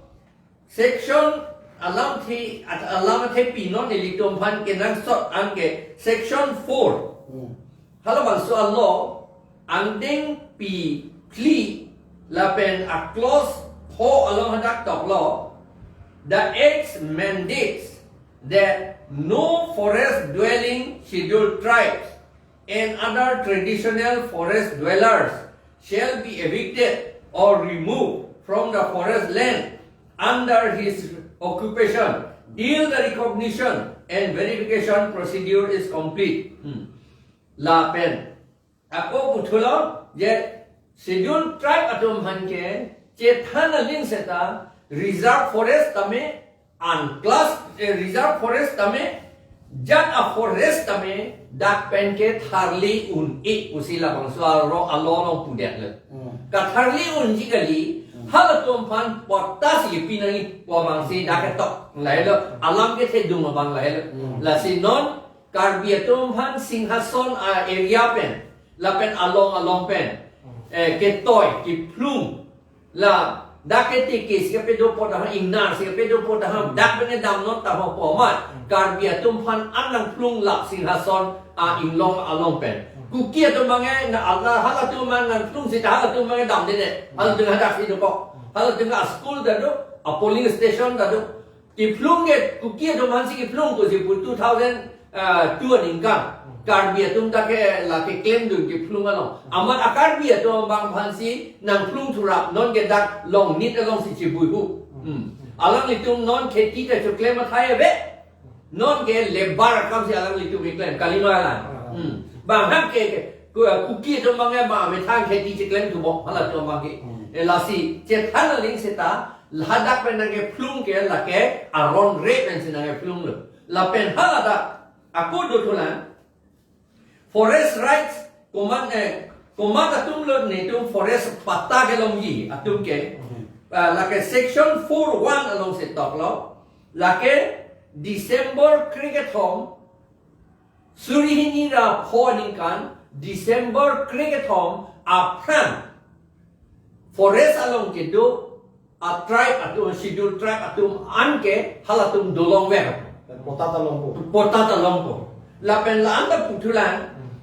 Section alamthe, at-, alamthe pinon ilitum aphan kenangsot anke section four. Hmm. Halabangso alo angdeng pi phli lapen a clause pho along hadak toklo. The Act mandates that no forest dwelling scheduled tribes and other traditional forest dwellers shall be evicted or removed from the forest land under his occupation till the recognition and verification procedure is complete. Hmm. Lapen ako puthulo, Je Scheduled Tribe atum aphan ke chethan aling seta reserve forest tame, unclass, eh, reserve forest tame, jat a forest tame dak pen ke tharli un-e pusi labangso aro along along pudetlo. Hmm. Katharli unji kali, Hmm. halatum aphan patta si pi nangji pu abangsi dak ketok lahelo, alam kethedung abang lahelo. Hmm. Lasi non Karbi atum aphan Singhason a area pen, lapen along along pen, eh, ketoi, kephlung, la dak ketike si kepedo apot aham, ingnar si kepedo apot aham, dak pen dam non ta ho pu amat, Karbi atum aphan an nangphlung la Singhason a inglong along pen. Kuki atum abang ke, na ala halatum abang nangphlung seta halatum abang ke damde ne, halatum hadak si dokok, halatum a school ta do, a polling station ta do, kephlung ke, Kuki atum aphan si kephlung ko si pu two thousand, ah, two aningkan. Karbi atum ta ke la keklemdun kephlung along. Amat a Karbi atum abang aphan si nangphlung thurap non ke dak Longnit along si chibui hu. Hmm. Alanglitum non kheti ta choklem athai ave. Non ke labour akam si alanglitum keklem kalima la. Hmm. Bang hak ke, ke, Ku-, Kuki atum abang ke ma methang kheti cheklem thubom halatum abang ke. Hmm. Eh, lasi chethan aling seta ladak pen nangkephlung ke lake aron re pen si nangkephlunglo. Lapen haladak ako dothulang. Forest rights komat, eh, komat atumlo netum forest patta kelongji atum ke. Mhm. Ah, lake section four one along si toklo. Lake December krekethom, suri hini ra pho aningkan, December krekethom aphrang forest along kedo a tribe atum, Scheduled Tribe atum an ke halatum dolongver. Patta ta longpo. Patta ta longpo. Lapen la-an ta puthulang,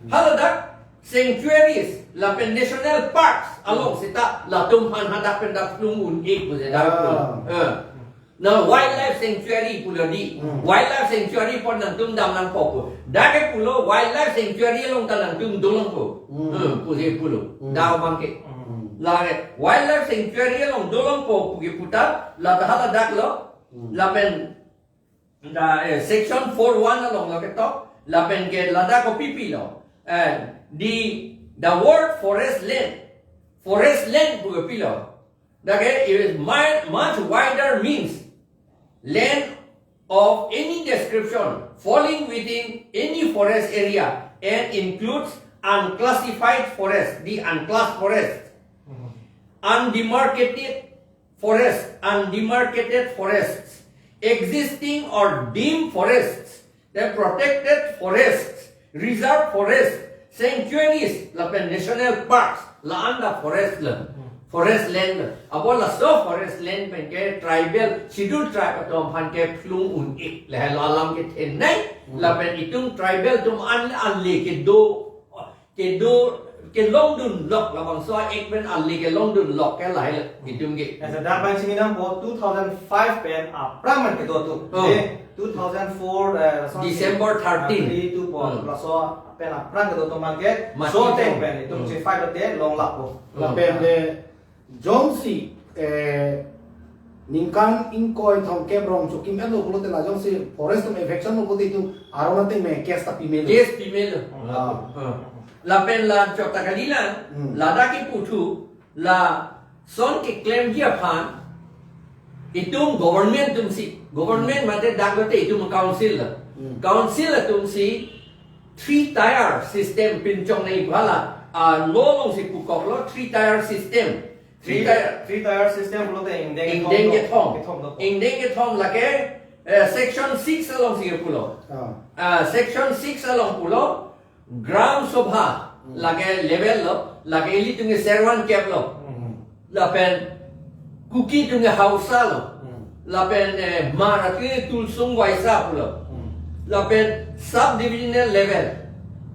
haladak sanctuaries lapen national parks along seta latum aphan hadak pen dak phlung un-e pu je dak Ah. phlung. Eh. Na wildlife sanctuary pulo di. Hmm. Wildlife sanctuary apot nangtum dam nangpo pu. Dak ke pulo wildlife sanctuary along ta nangtum dolongpo. Hmm. Hmm, pu je pulo. Hmm. Dak abang ke. Hmm. Lake wildlife sanctuary along dolongpo pu ke puta, la ta haladak lo. Hmm. Lapen da, eh, section four one along lo ketok. Lapen ke ladak kopi pilo. Eh, the, the word forest land. Forest land pu ke pilo. That is much wider means land of any description falling within any forest area and includes unclassified forest, the unclassed forest, Mhm. undemarcated forest, undemarcated forests, existing or deemed forests, the protected forests, reserve forests, sanctuaries, lapen national parks, la-an ta forest lo, Hmm. forest land lo. Abo laso forest land pen ke tribal, Scheduled Tribe atum aphan kephlung un-e, lahelo alam kethenei, Hmm. lapen itum tribal atum an ale kedo, kedo, kelongdun lok, labangso a-act pen ale kelongdun lok ke lahelo, itum ke. Asa dak abang si nangpo two thousand five pen aphrang man kedo atum. Oh. Eh, two thousand four, eh, laso December thirteen. Thirty-two po, Hmm. laso pen aphrang kedo atum abang ke, Mati so atum. Teng pen, itum Hmm. chifai lote longlappo. Hmm. Lapen de, jongsi, eh, ningkan ingkoi thomkep rong chokim-etlo pulote la jongsi forest atum eviction lo pulote itum aron ateng me case ta pimelo. Case pimelo. Ah. Hmm. Lapen la chok ta kalilang, Hmm. ladak keputhu, lason keklemji aphan, itum government atum si, government mate dak lote itum council la. Hmm. Council atum si three tier system pinchong nangji pu la, ah, law along si pukoklo three tier system. Three Three tier, three tier system pulote ingdeng ingdeng kethom, kethom. Kethom do. Ingdeng kethom lake, eh, section six along si pulo. Ah. Ah, section six along pulo, Gram Sabha, Hmm. lake level lo, lake ilitum ke Serwan kep lo. Hmm. Lapen Kuki atum ke Hausa lo. Hmm. Lapen, eh, Hmar atum ke Tulusung Waisa pulo. Hmm. Lapen subdivisional level.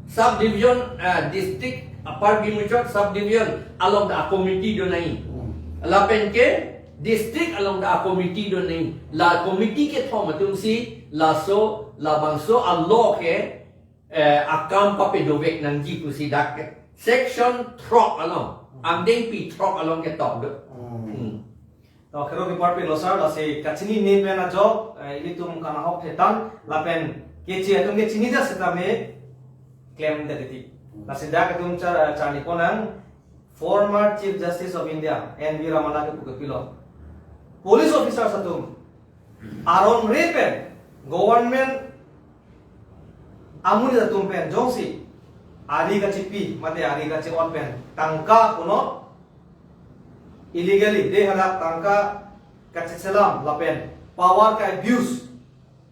Subdivision, eh, district, Upper Bhimujhok subdivision along ta committee do nangji. Hmm. Lapen ke district along ta committee do nangji. La committee kethom atum si laso labangso a-law ke eh, akam papedovek nangji pusi dak ke. Section throk along, angdengpi throk along ketok do. Hmm. Hmm. To, kero ke parpik lo sir, lasi kachinine pen ajok, eh, ilitum kanahok thetan, lapen keche atum kechini ja setame klemdet titi. Lasi dak itum char-, charli ponnang, Former Chief Justice of India N V Ramana kepu kepilo, police officers atum aron re pen government amonit atum pen jongsi ari kachipi mate ari kachi-ot pen tangka kuno illegally de hala tangka kachiselam lapen power ka-abuse,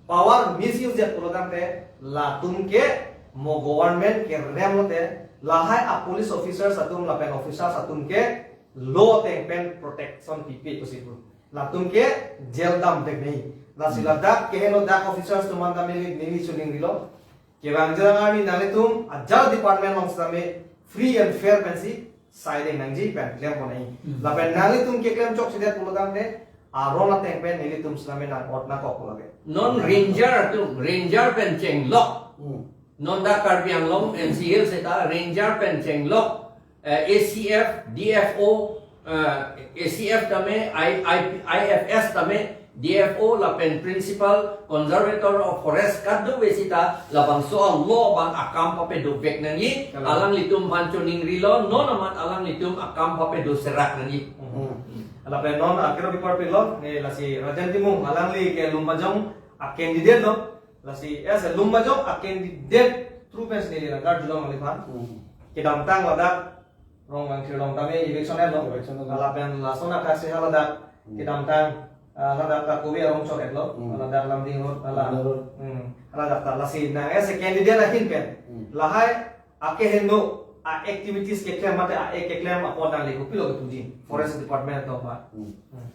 power misuse jat pulotangte latum ke mo government kerem lote lahai a police officers atum lapen officers atum ke law ateng pen protection pipe pusi pu. Latum ke jail dam dek nei. Lasi Hmm. ladak keheno dak officers atum an tame neli chiningrilo. Kevang jarang arni nanglitum ajat department along sitame free and fair pensi siding nangji pen klempo nei. Hmm. Lapen nanglitum keklem chok sidet pulotangte aron ateng pen nelitum sitame nang-ot nangkok lage. Non ranger atum, ranger pen chenglok. Hmm. Non dak Karbi Anglong N C Hills seta ranger pen chenglok, eh, A C F, D F O, eh, A C F tame, I, I, I F S tame, D F O lapen Principal Conservator of Forest kadokave seta labangso a-law abang akam papedo vek nangji, Kalang. Alanglitum aphan chiningrilo, non amat alanglitum akam papedo serak nangji. Hmm. Lapen non akero bipar pilo, ne lasi Rajen Timung, alangli ke Lumbajong a-candidate lo, lasi, eh, si Lumbajong a-candidate through pen si neli ragar julong aliphan. Hmm. Kedamtang ladak Ronglang Thirlong tame eviction etlo. Eviction etlo. Lapen lason akaksi haladak Hmm. kedamtang, ah, ladak ta kovi arong chok etlo. Hmm. Ladak Lumding Road, hala. Lumding Road. Hmm. Haladak ta lasi nang as a candidate ahin pen. Hmm. Lahai akeheno a-activities keklem mate a-act keklem apot nangli kopilo kepuji. Forest Department atum aphan. Hmm. Hmm.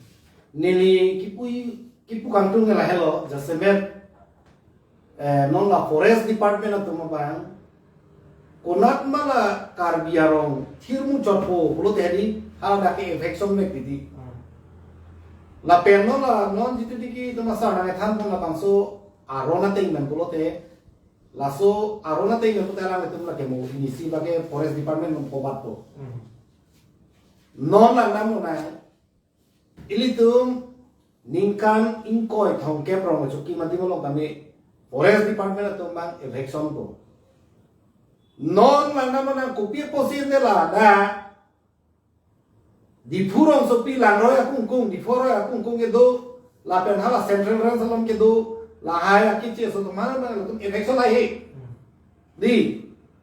Neli kipu, kipu kangtung ke lahelo, jasemet, eh, non la Forest Department atum abang, konat ma la Karbi arong thirmuchotpo pulote di, haladak ke eviction mek di. Hmm. Lapen non la, non jitu diki tuma sa nang ethan pon labangso aron ateng pen pulote, laso aron ateng pen pulote alanglitum lake mo inisi bage Forest Department nang kobat po. Hmm. Non la nam lo nai, ilitum ningkan ingkoi thomkep rong choki mati malok kami Forest Department atum abang eviction po. Non mana mana kopi apotsi ne la da Diphu rongsopi Langroi akungkung, Diphu Roi akungkung kedo, lapen hala Central Range along kedo, lahai akeche aso atum mana mana latum eviction lahai. Hmm. Di.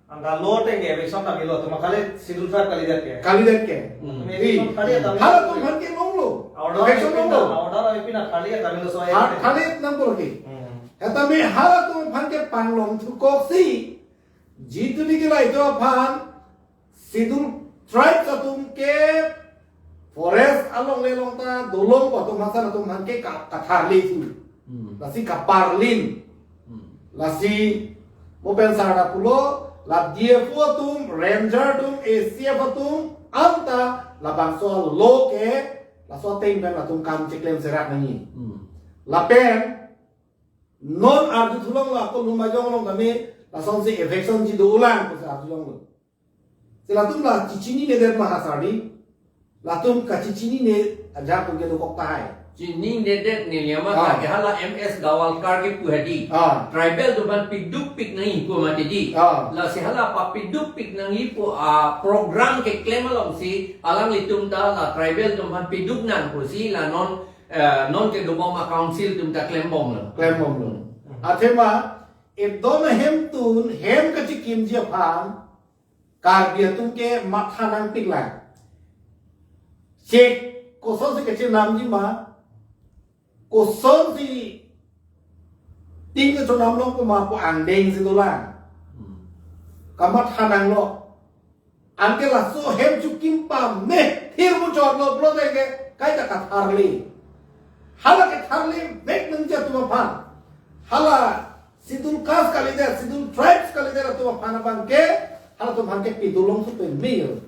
Anta law ateng ke eviction ta bilo, tuma kali Scheduled Tribe kalidet ke. Kalidet ke. Hmm. Di. Eviction kali ta bilo. Halatum aphan ke longlo. Order eviction longlo. Order ipina kali ta bilo so. Ha, kali nang pur ke. Hmm. Etame halatum aphan ke panglong thukoksi. Jitu diki la itum aphan Scheduled Tribes atum ke forest along le along ta dolong ko atum hasan atum aphan ke ka-, katharli thu. Hmm. Lasi kaparlin. Hmm. Lasi mo pen sarda pulo, la D F O atum, ranger atum, A C F atum, anta labangso law ke, laso ateng pen latum kam cheklem serak nangji. Hmm. Lapen, non arju thulong lo ako Lumbajong along kami, lasonsi eviction ji dolang, pusi arju longlo. Si latum la chichininedet ma ha sir di. Latum kachichinine ajak tum kedokok tahai. Chininedet neli amat Ah. lake hala M S Gawalkar kepu hadi. Ah. Tribal atum aphan pidukpik nangji pu mati di. Ah. Lasi hala papidukpik nangji pu a-program keklem alongsi alanglitum ta la tribal atum aphan piduk nang pusi la non, eh, non kedobom a-council atum ta klembomlo. Klembomlo. Athema, ekdom hemtun, hem kachikimji aphan, Karbi atum ke matha nangpik lang. Chek, kosonsi kachenamji ma, kosonsi ting kachonam longpo ma pu angdeng si dolang. Hmm. Kamatha nanglo. Anke laso hem chukim pame thirmuchotlo pulote ke kaita katharli. Hala ketharli vek nangji atum aphan. Hala Scheduled Caste kalidet, Scheduled Tribes kalidet atum aphan abang ke, halatum aphan ke pidolong supe mir.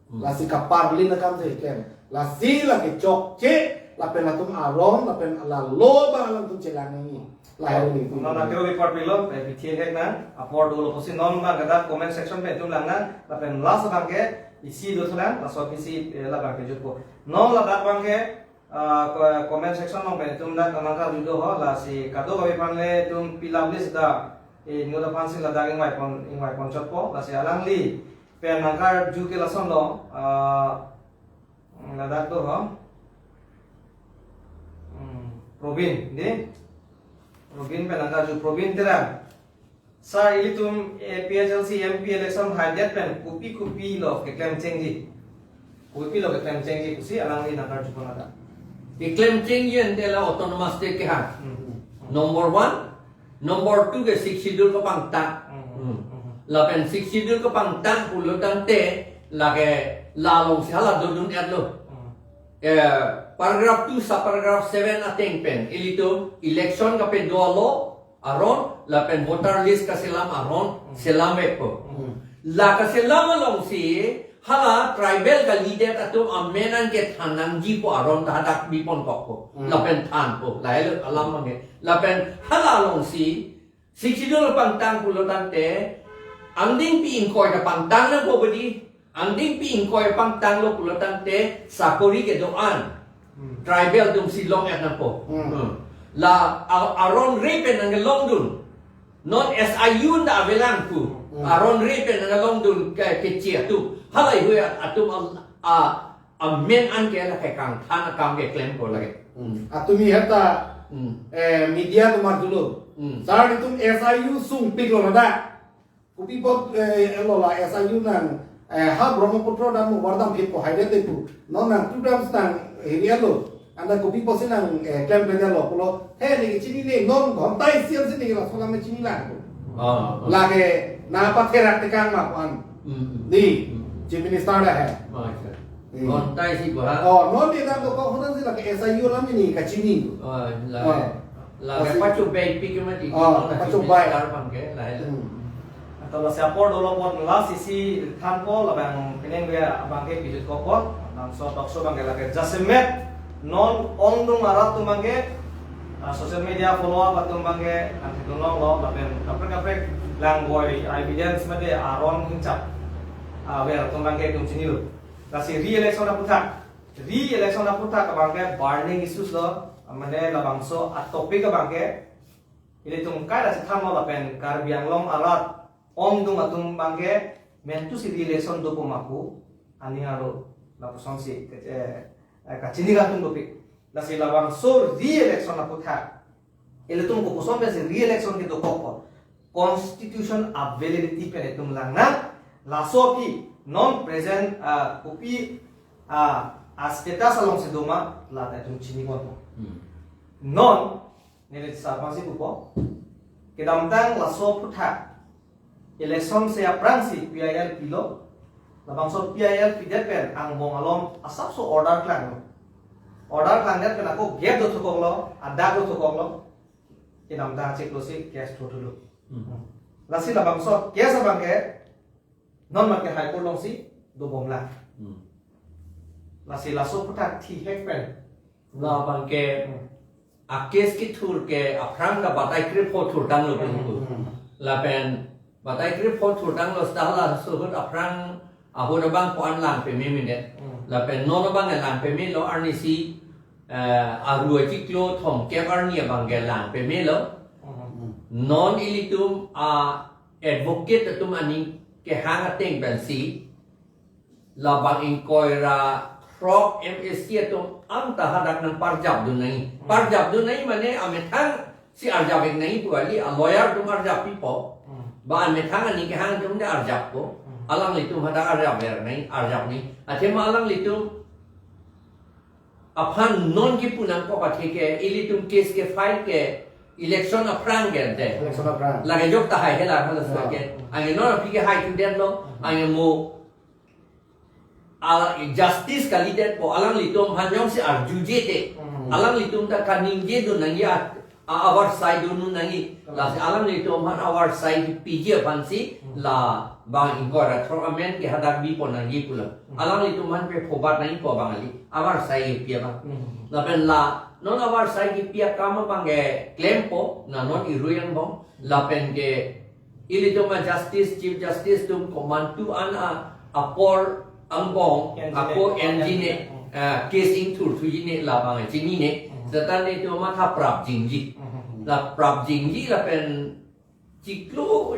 Hmm. Lasi kaparlin akam si klem. Lasi lake chokche, lapen latum aron, lapen la law abang alangtum chelang nangji. Lahai ni. Non akero bipar pilo, eh, pithin hek nang, apor dolo pusi non abang kada comment section pen itum lang nang, lapen last abang ke isi do thulang, laso isi, eh, labang ke jutpo. Non ladak abang ke, ah, ko-, comment section along pen itum dak anangka judo ho, lasi kadokave aphan le itum pilap list da, eh, inut aphansi ladak ingvai pon, ingvai ponchotpo, lasi alangli Pen nangkarju ke lasonlo, ah, ladak do ho. Hmm, Probin, dei. Probin pen nangkarju, Probin Terang. Sir, ilitum A P H L C M P election haidet pen kopi kopi lo keklem chengji. Kopi lo keklem chengji pusi alangli nangkarju pon ladak. Keklem chengji ante la autonomous state kehang. Hmm. Number one, number two ke Sixth Schedule kepangtang. Hmm. Hmm. Hmm. Lapen Sixth Schedule kepangtang pulo tangte lake la alongsi hala dodun-etlo. Hmm. Eh, paragraph two, subparagraph seven ateng pen ilitum election kapedo alo aron lapen voter list kaselam aron, hmm, selamvekpo. Hmm. La kaselam alongsi hala tribal kalidet atum amen an kethan nangjipo aron ta hadak biponkokpo. Hmm. Lapen thanpo. Lahelo alam abangke. Lapen hala alongsi Sixth Schedule pangtang pulo tangte angdengpi ingkoi ta pangtang nangpo bedi. Angdengpi ingkoi pangtanglo pulo tangte sakori kedo-an. Hmm. Tribal atumsi long-et nangpo. Hmm. Hmm. La a-, aron re pen nangkelongdun. Non S I U ta avelang pu. Hmm. Aron re pen nangkelongdun ke, kechi atum. Halahei atum a, a, amen an ke la kekangthan akam keklempo lake. Hmm. Atumi heta, hmm, eh, media atum arjulo. Hmm. Sir, itum S I U sungpiklo ladak. Kopi apot, eh, lo la S I U nang, eh, ha Brahmaputra dam mo wardam phit ko haidet pu. Non nangtum dam si nang hiri-etlo. Anta kopi apotsi nang, eh, klemkledetlo pulo. He, neli kachinine, non ghonta isi ansi neli laso alam chinine lang. Ah, ah. Lake nangpatherak tekang ma pu an. Hmm, hmm. Dei, hmm, Chief Minister lahei. Ah, acha. Hmm. Ghonta isi bo ha? Oh, non neli nangkok, ghonta si lake S I U alam neli kachini. Oh, la. Oh. Lake, lasi pachobei pik mati, oh, non la pachobei. Chief Minister abangke, lahelo. Hmm. Anta lasi apor dolo apot lasi isi thanpo, labang penang be abangke pijut kokpo, bangso talk show abangke lake jasemet non ongdung arat atum abangke, ah, social media follow up atum abangke, nangthekdunlonglo, lapen kaprek kaprek langgoi evidence mate aron hingchap, ah, aver atum abangke itum chinilo. Lasi re-election aphuthak, re-election aphuthak abangke burning issues lo, mane labangso a-topic abangke, ilitum kaita si thanlo lapen Karbi Anglong arat ongdung atum abangke mentu si re-election dopo ma pu aning arlo lapusonsi ke, eh, eh, kachini atum dopik. Lasi labangso re-election aphuthak ilitum kopuson pensi re-election kedokokpo? Constitution a-validity pen itum langnang, laso aphi non present, ah, kopi, ah, a-status alongsi doma, lata itum chiniponpo. Hmm. Non, neli sar aphansi pupo. Kedamtang laso aphuthak election si aphrangsi P I L pilo. Labangso P I L pidet pen angbong along asapso order klanglo. Order klangdet pen ako gap dothukoklo, adak dothukoklo. Kedamtang chiklo si case thothulo. Hmm. Lasi labangso case abangke non mate High Court alongsi dobomlang. Hmm. Lasi laso aphuthak thihek pen. Labangke, hmm, a-case kethur ke aphrang ta batai krepho thurtanglo pu. Hmm. Lapen batai krepho thurtanglo seta laso ahut aphrang ahut abang ko-an lang pame mene. Hmm. Lapen non abang lang pamelo, arnisi, eh, aru achiklo thomkep arni abangke lang pamelo. Hmm. Non ilitum a-advocate atum aning kehang ateng pensi labang ingkoi ra throk M A C atum anta hadak nangparjapdun nangji. Hmm. Parjapdun nangji mane amethang si arjapvek nangji pu kali, a-lawyer atum arjappipo. Hmm. Ba amethang aning kehang atum ta arjappo. Hmm. Alanglitum hadak arjapver nangji, arjap nangji. Athema alanglitum aphan non kipu nangkok athe ke, ilitum case ke-file ke election aphrang ke ante. Election aphrang. Lake jok tahai hela halaso, ya, ke. Anke non aphi ke hai thudetlo, hmm, anke mo a-justice kalidetpo, alanglitum aphan jongsi arjuje te. Hmm. Alanglitum ta kaningjedun nangji a, a, avarsai dun nangji. Hmm. Lasi alanglitum aphan avarsai kipiji aphansi, hmm, labang ingkoi ra throk amen ke hadak bipon nangji pulo. Hmm. Alanglitum aphan pe phobat nangjipo bang kali. Avarsai kipi abang. Hmm. Lapen la non avarsai kipi akam abangke klempo, na non irui angbong. Lapen ke ilitum a-justice, Chief Justice atum komantu an a, apor angbong, enjine, ako enjine, enjine, hmm, eh, case ingthur thujine labang chinine. Hmm. Seta nelitum matha prapjingji. Hmm. La prapjingji lapen chiklo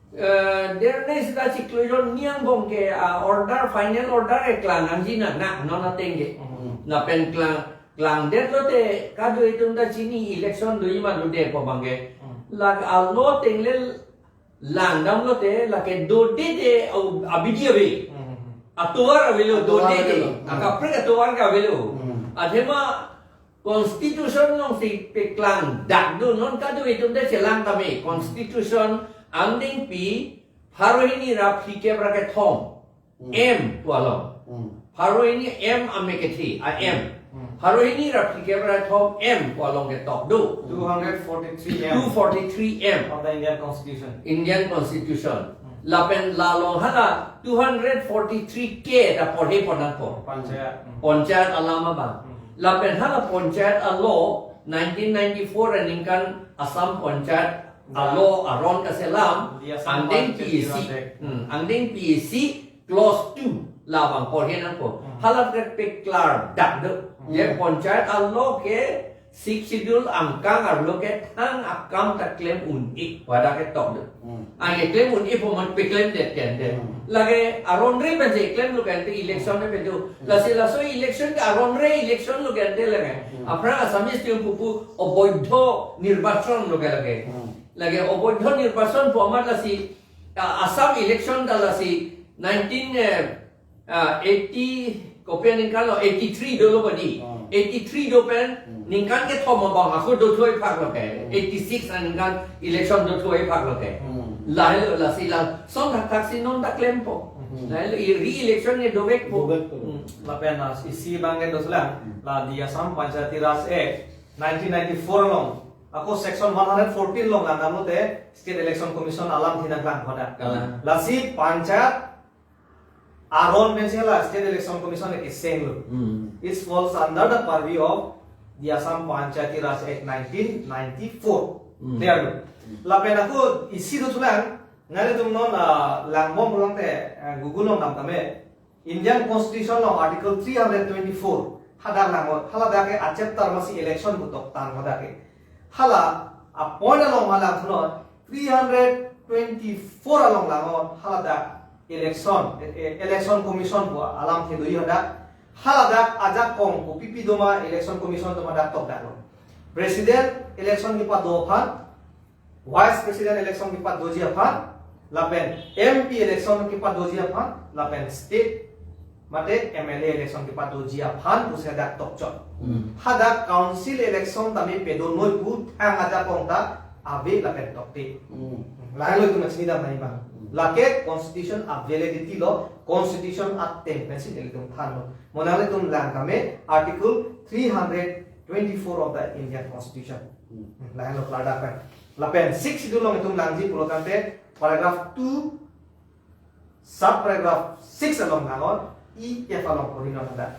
Eh, derne sita chiklo jon ni angbong ke, ah, order, final order ke klang nangji nang, na, non ateng ke. Hmm. Lapen klang, klangdet lote kadokave atum ta chini election doji ma dode pu abang ke. Hmm. Lake a-law ateng le langdam lote lake dodede, au, abidi ave. Hmm. Atovar avelo, atovar dodede. Avelo. Hmm. Akaprek atovar ke avelo. Hmm. Athema Constitution alongsi peklangdak do, non kadokave atum ta chelang tame. Constitution angdengpi pharo hini ra phlikep ra kethom. Hmm. M pu along. Hmm. Pharo hini M ame kethe, a M. Hmm. Pharo hini ra phlikep ra kethom M pu along ketok do. Two hundred forty-three M. Two forty-three M. Of the Indian Constitution. Indian Constitution. Hmm. Lapen la along hala two hundred forty-three K ta porhe pornangpo. Panchayat. Hmm. Panchayat alam abang. Hmm. Lapen hala panchayat a-law nineteen ninety-four aningkan Assam Panchayat a-law aron kaselam, the Assam angdeng Panchayati Raj Act. Hmm, angdeng P A C clause two labang porhe nangpo. Hmm. Hala ke peklardak do. Hmm. Je panchayat a-law ke Sixth Schedule angkang arlo ke thang akam ta klem un-e pu hadak ketok do. Hmm. Anke klem un-e pu amat peklemdet kende. Hmm. Lake aron re pensi klemlo kente, election ne pedo. Hmm. Lasi laso election ke aron re election lo kente lake. Hmm. Aphrang Assamese atum pupu oboidho nirbachon lo ke lake. Hmm. Lake oboidho nirbachon pu amat lasi, ah, Assam election ta lasi nineteen, eh, ah, eighty, kopi aningkan lo, eighty-three dolo badi. Hmm. Eighty-three do pen, Hmm. ningkan kethom abang ako dothuai phak lo ke. Hmm. Eighty-six aningkan election dothuai phak lo ke. Hmm. Lahelo lasi lason thakthak si non ta klempo. Hmm. Lahelo i re-election ne dovekpo. Dovekpo. Hmm. Lapen, ah, isi abang ke doslang, Hmm. la the Assam Panchayati Raj Act nineteen ninety-four along, ako section one hundred fourteen along langdam lote State Election Commission alamthe nangklang pada. Kalang. Lasi panchayat aron pensi la State Election Commission ke seng lo. Hmm. It falls under the purview of the Assam Panchayati Raj Act nineteen ninety-four. Hmm. Clear lo. Hmm. Lapen ako isi doslang, nanglitum non, ah, langbom pulang te, eh, Google along dam tame. Indian Constitution along Article three hundred twenty-four hadak langnon, haladak ke a-chapter masi election pu tok tang hadak ke. Hala a-point along ma langnon, three hundred twenty-four along langnon, haladak election, e-, e-, election commission pu alamthe doji hadak. Haladak ajakong kopipi doma election commission doma dak tokdaklo. President election kepado aphan, Vice President election kepadoji aphan, lapen M P election kepadoji aphan, lapen state mate M L A election kepadoji aphan pusi hadak tokchot. Hmm. Hadak council election tame pedonoi pu thang ajakong ta ave lapen tokte. Hmm. Lahelo itum chinidam nangji abang. Hmm. Lake constitution a-validity lo, constitution ateng pensi nelitum thanlo. Mo nanglitum lang tame Article three hundred twenty-four of the Indian Constitution. Hmm. Lahelo klardak pen. Lapen Sixth Schedule along itum langji pulo tangte paragraph two, sub paragraph six along langnon, E F along porhinon hadak.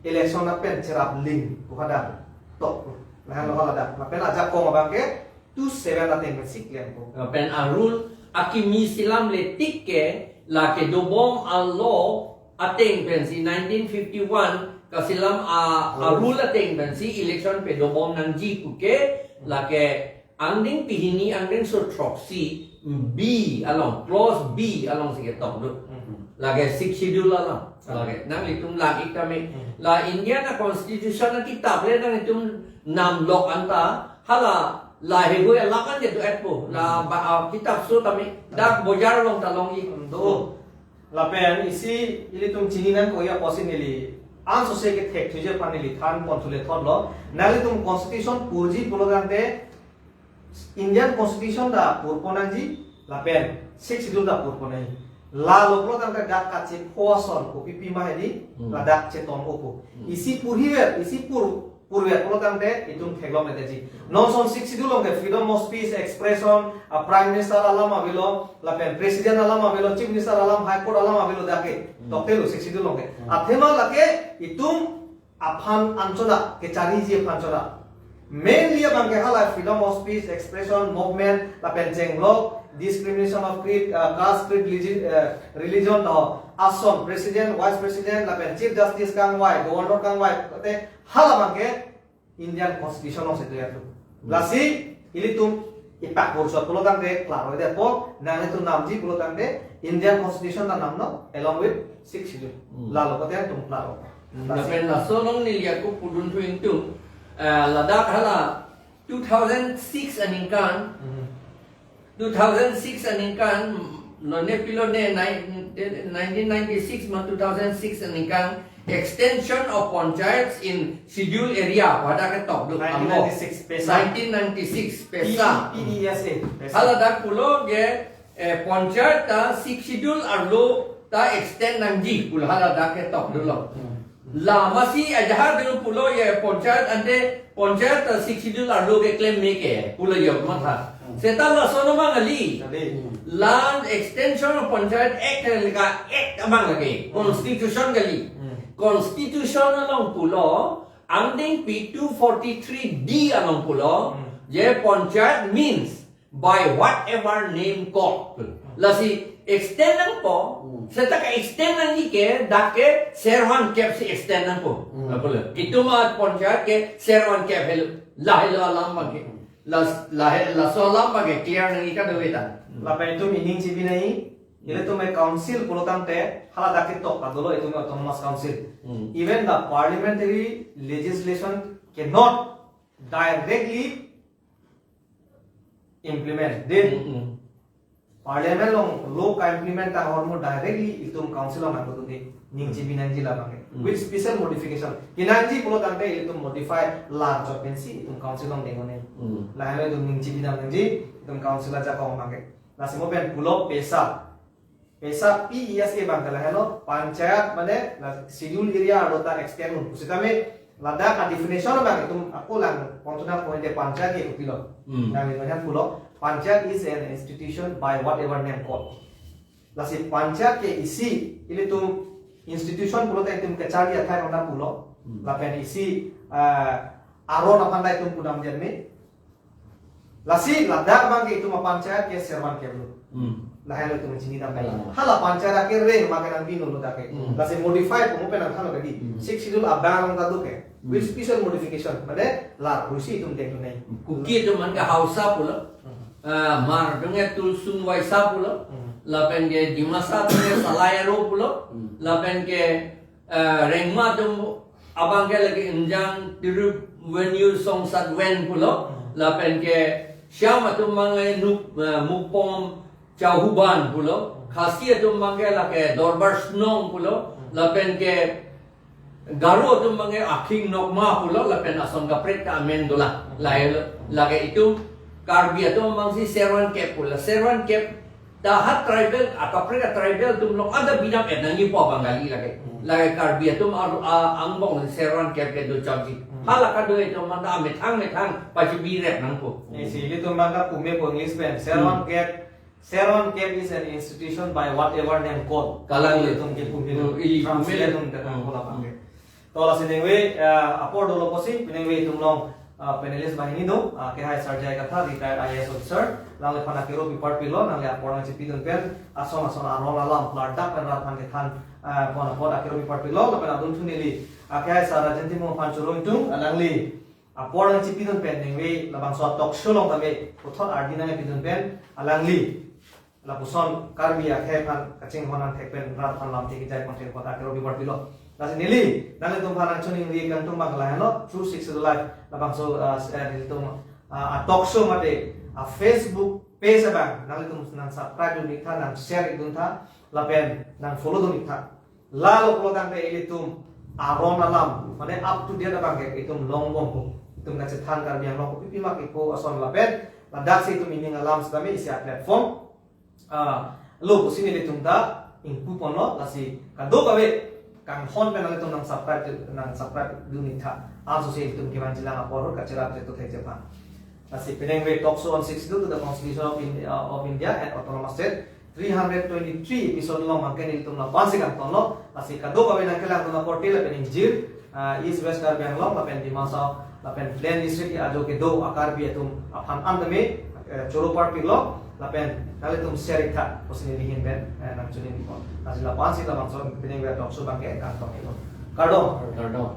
Election lapen cherap ling pu hadak tok. Lahelo haladak. Lapen ajakong abang ke two seven ateng pensi klempo. Lapen a-rule akimi selam le tik ke lake dobom a-law ateng pensi nineteen fifty-one kaselam a, a-rule ateng pensi election pedobom nangji puke lake angdengpi hini angdengso throksi B along, clause B alongsi ketok do. Hmm. Lake Sixth Schedule along. Ah. Lake nanglitum lang-ik tame. Hmm. La Indian a-constitution akitap le nanglitum namlok anta, hala laheihui alam an kedo-etpo. La Hmm. ba, ah, kitap so tame. Dak bojar along ta longji. Hmm, do. Lapen isi ilitum chini nangkok apotsi neli ansose kethek thuji aphan neli than ponthu le thotlo. Nanglitum constitution porji pulo tangte Indian Constitution ta porpon nangji, lapen Sixth Schedule ta porpon nangji. Lalo pulo tangte dak kachepho ason kopipi ma hedi, Hmm. ladak cheton-opo. Hmm. Isi porhiver, isi pur, porver pulo tangte itum theklongledetji. Non ason Sixth Schedule along ke freedom of speech, expression, a Prime Minister alam avelo, lapen President alam avelo, Chief Minister alam, High Court alam avelo dak ke. Hmm. Tokte lo Sixth Schedule along ke. Hmm. Athema lake itum aphan anchot ta, kechariji aphan anchot ta. Mainly abang ke hala freedom of speech, expression, movement, lapen chenglok, discrimination of creed, uh, caste, creed, religion, uh, religion, no, ason, president, vice president, lapen chief justice kangvai, governor kangvai, te hala abang ke Indian constitution alongsi do ya tu. Hmm. Lasi, ilitum Ipak kurso pulo tangte klaro de po, nanglitum namji pulo tangte Indian Constitution ta namnon along with Sixth Schedule. Hmm. Lalo kote atum klaro. Hmm. Lapen laso along neli ako pudun thu ingtung, eh, ladak hala two thousand six aningkan, Hmm. two thousand six aningkan, lone pilone nine-, nineteen ninety-six ma two thousand six aningkan, extension of panchayats in schedule area, pada ketok duk nineteen ninety-six, PESA. Nineteen ninety-six, PESA. P E S A, PESA. Haladak pulo ke, eh, panchayat ta Sixth Schedule arlo ta extend nangji pulo haladak ketok dolo. Hmm. La masi ajahak dolo pulo ye panchayat ante panchayat ta Sixth Schedule arlo keklem me ke pulo yok matha. Hmm. Seta laso no mang kali. Kali. La extension of Panchayat Act le ka act abang lagi. Hmm. Constitution kali. Hmm. Constitution along pulo, angdengpi two forty-three D along pulo, Hmm. je panchayat means by whatever name called. Lasi extend nangpo, Hmm. seta ka extend nangji ke, dak ke servan kep si extend nangpo. Hmm. Apa le? Itum apanchayat ke servan kep helo, lahelo alam abang ke. Hmm. Las-, lahe-, laso alam abang ke clear nangji kadokave ta. Hmm. Lapen itum ining chibi nangji, Hmm. ilitum council pulo tangte, haladak ketok ta dolo itum autonomous council. Hmm. Even the parliamentary legislation cannot directly implement. Then, Hmm, hmm. Parliament along law ka-implement ahormu directly itum council along nangkutun di, ning Hmm. chibi nangji labang ke. Hmm. With special modification. Kenangji pulo tangte itum modify lar chot pensi itum council along dengkok nangji. Hmm. Lahelo itum ning chibi nangji, itum council ajakong abang ke. Lasi mo pen pulo PESA. PESA, P E S A abang ke lahelo, panchayat mane la schedule area arlo ta extend un. Pusitame ladak a-definition abang itum ako lang pon thu nang point de panchayat ke kopilo. Hmm. Nang itum pulo, panchayat is an institution by whatever name called. Lasi panchayat ke isi, ilitum institution pulo ta itum kacharli athai ronda pulo. Hmm. Lapen isi, ah, aron aphan ta itum pudam jan me. Lasi ladak abang ke itum apanchayat ke servan kep lo. Hmm. Lahelo itum chinidam nangji. Hmm. Hala panchayat ke reng abang ke nang bino lo dak ke. Hmm. Lasi modify ko mo pen nangthanlo kedi. Hmm. Sixth Schedule abang ta do ke. Hmm. With special modification. Mane la pusi itum dengkok nangji. Kuki atum abang ke Hausa pulo. Hmm. Ah, Hmar atum ke Tulsung Waisa pulo. Hmm. Lapen ke Dimasa atum ke Salai Aro pulo. Hmm. Lapen ke, ah, Rengma atum abang ke lake Enjang Tirup Venue Songsat Ven pulo. Hmm. Lapen ke Shyam atum abang ke Nuk, ah, Mukpom Chauhuban pulo. Hmm. Khasi atum abang ke lake Dorbar Snong pulo. Hmm. Lapen ke Garo atum abang ke Akhing Nokma pulo, lapen ason kaprek ta amen dolang. Hmm. Lahelo, lake itum Karbi atum abang si servan kep pulo. Servan kep ta ha tribal, akaprek a-tribal atum along ada bidam et nangji pu abang kali lake. Hmm. Lake Karbi atum ar-, a-, angbong servan kep kedo chotji. Hmm. Hala kadokave atum abang ta amethang methang pachibi rep nangpo. Isi, ilitum abang ta pume po English pen. Servan Hmm. kep, servan kep is an institution by whatever name called. Kalang le. Itum ke pume Hmm, ili translate pume. Itum ke Hmm. nangpo labang ke. To lasi ningve, ah, apor dolo pusi, peningve itum along, ah, panelist banghini do, ah, akhai Sir J I Kathar, retired I A S officer, alangliphan akero pipar pilo, alangli apor nangchipidun pen, ason ason aron alam, klardak pen rat aphan kethan, ah, pon apot akero pipar pilo, lapen adunthu neli, akhai Sir Rajen Timung aphan choro ingtung, alangli apor nangchipidun pen, ningve labangso talk show along tame, puthot ardi nangpidun pen, alangli lapuson Karbi akhei aphan kachinghon angthek pen rat aphan lamthe kejai pon thek apot akero pipar pilo. Lasi neli, nanglitum aphan nangchoningri kangtung abang lahelo, True Sixth Schedule Live, labangso, ah, s-, eh, nelitum, ah, a-talk show mate, a-Facebook page abang, nanglitum nang subscribe dun iktha, nang share dun tha, lapen nang follow dun iktha. Lalo pulo tangte ilitum aron alam, mane up to date abang ke itum longbompo. Itum kachethan Karbi Anglong kopipi ma kepu ason lapen, ladak si itum ining alam setame isi a-platform, ah, lo pusi nelitum ta ingpu ponlo, lasi kadokave kanghon pen nanglitum nang subscribe, nang subscribe dun iktha. Anso si itum kevan jilang apor kacherap chetu thek jepang. Lasi peningve talk show on Sixth Schedule to the Constitution of India, of India and Autonomous State three hundred twenty-three episode along abang ke nelitum lapu-an si kangtonlo, lasi kadokave nangkelang dun akorte lapen ingjir, ah, East West Karbi Anglong, lapen Dima Hasao, lapen Plain District ajo kedo a-Karbi atum aphan an tame, eh, choro parpiklo, lapen nanglitum share iktha, pusi neli ahin pen, eh, nangchoningri pon. Lasi lapu-an si labangso peningve talk show abang ke kangtong iklo. Kardom. Kardom.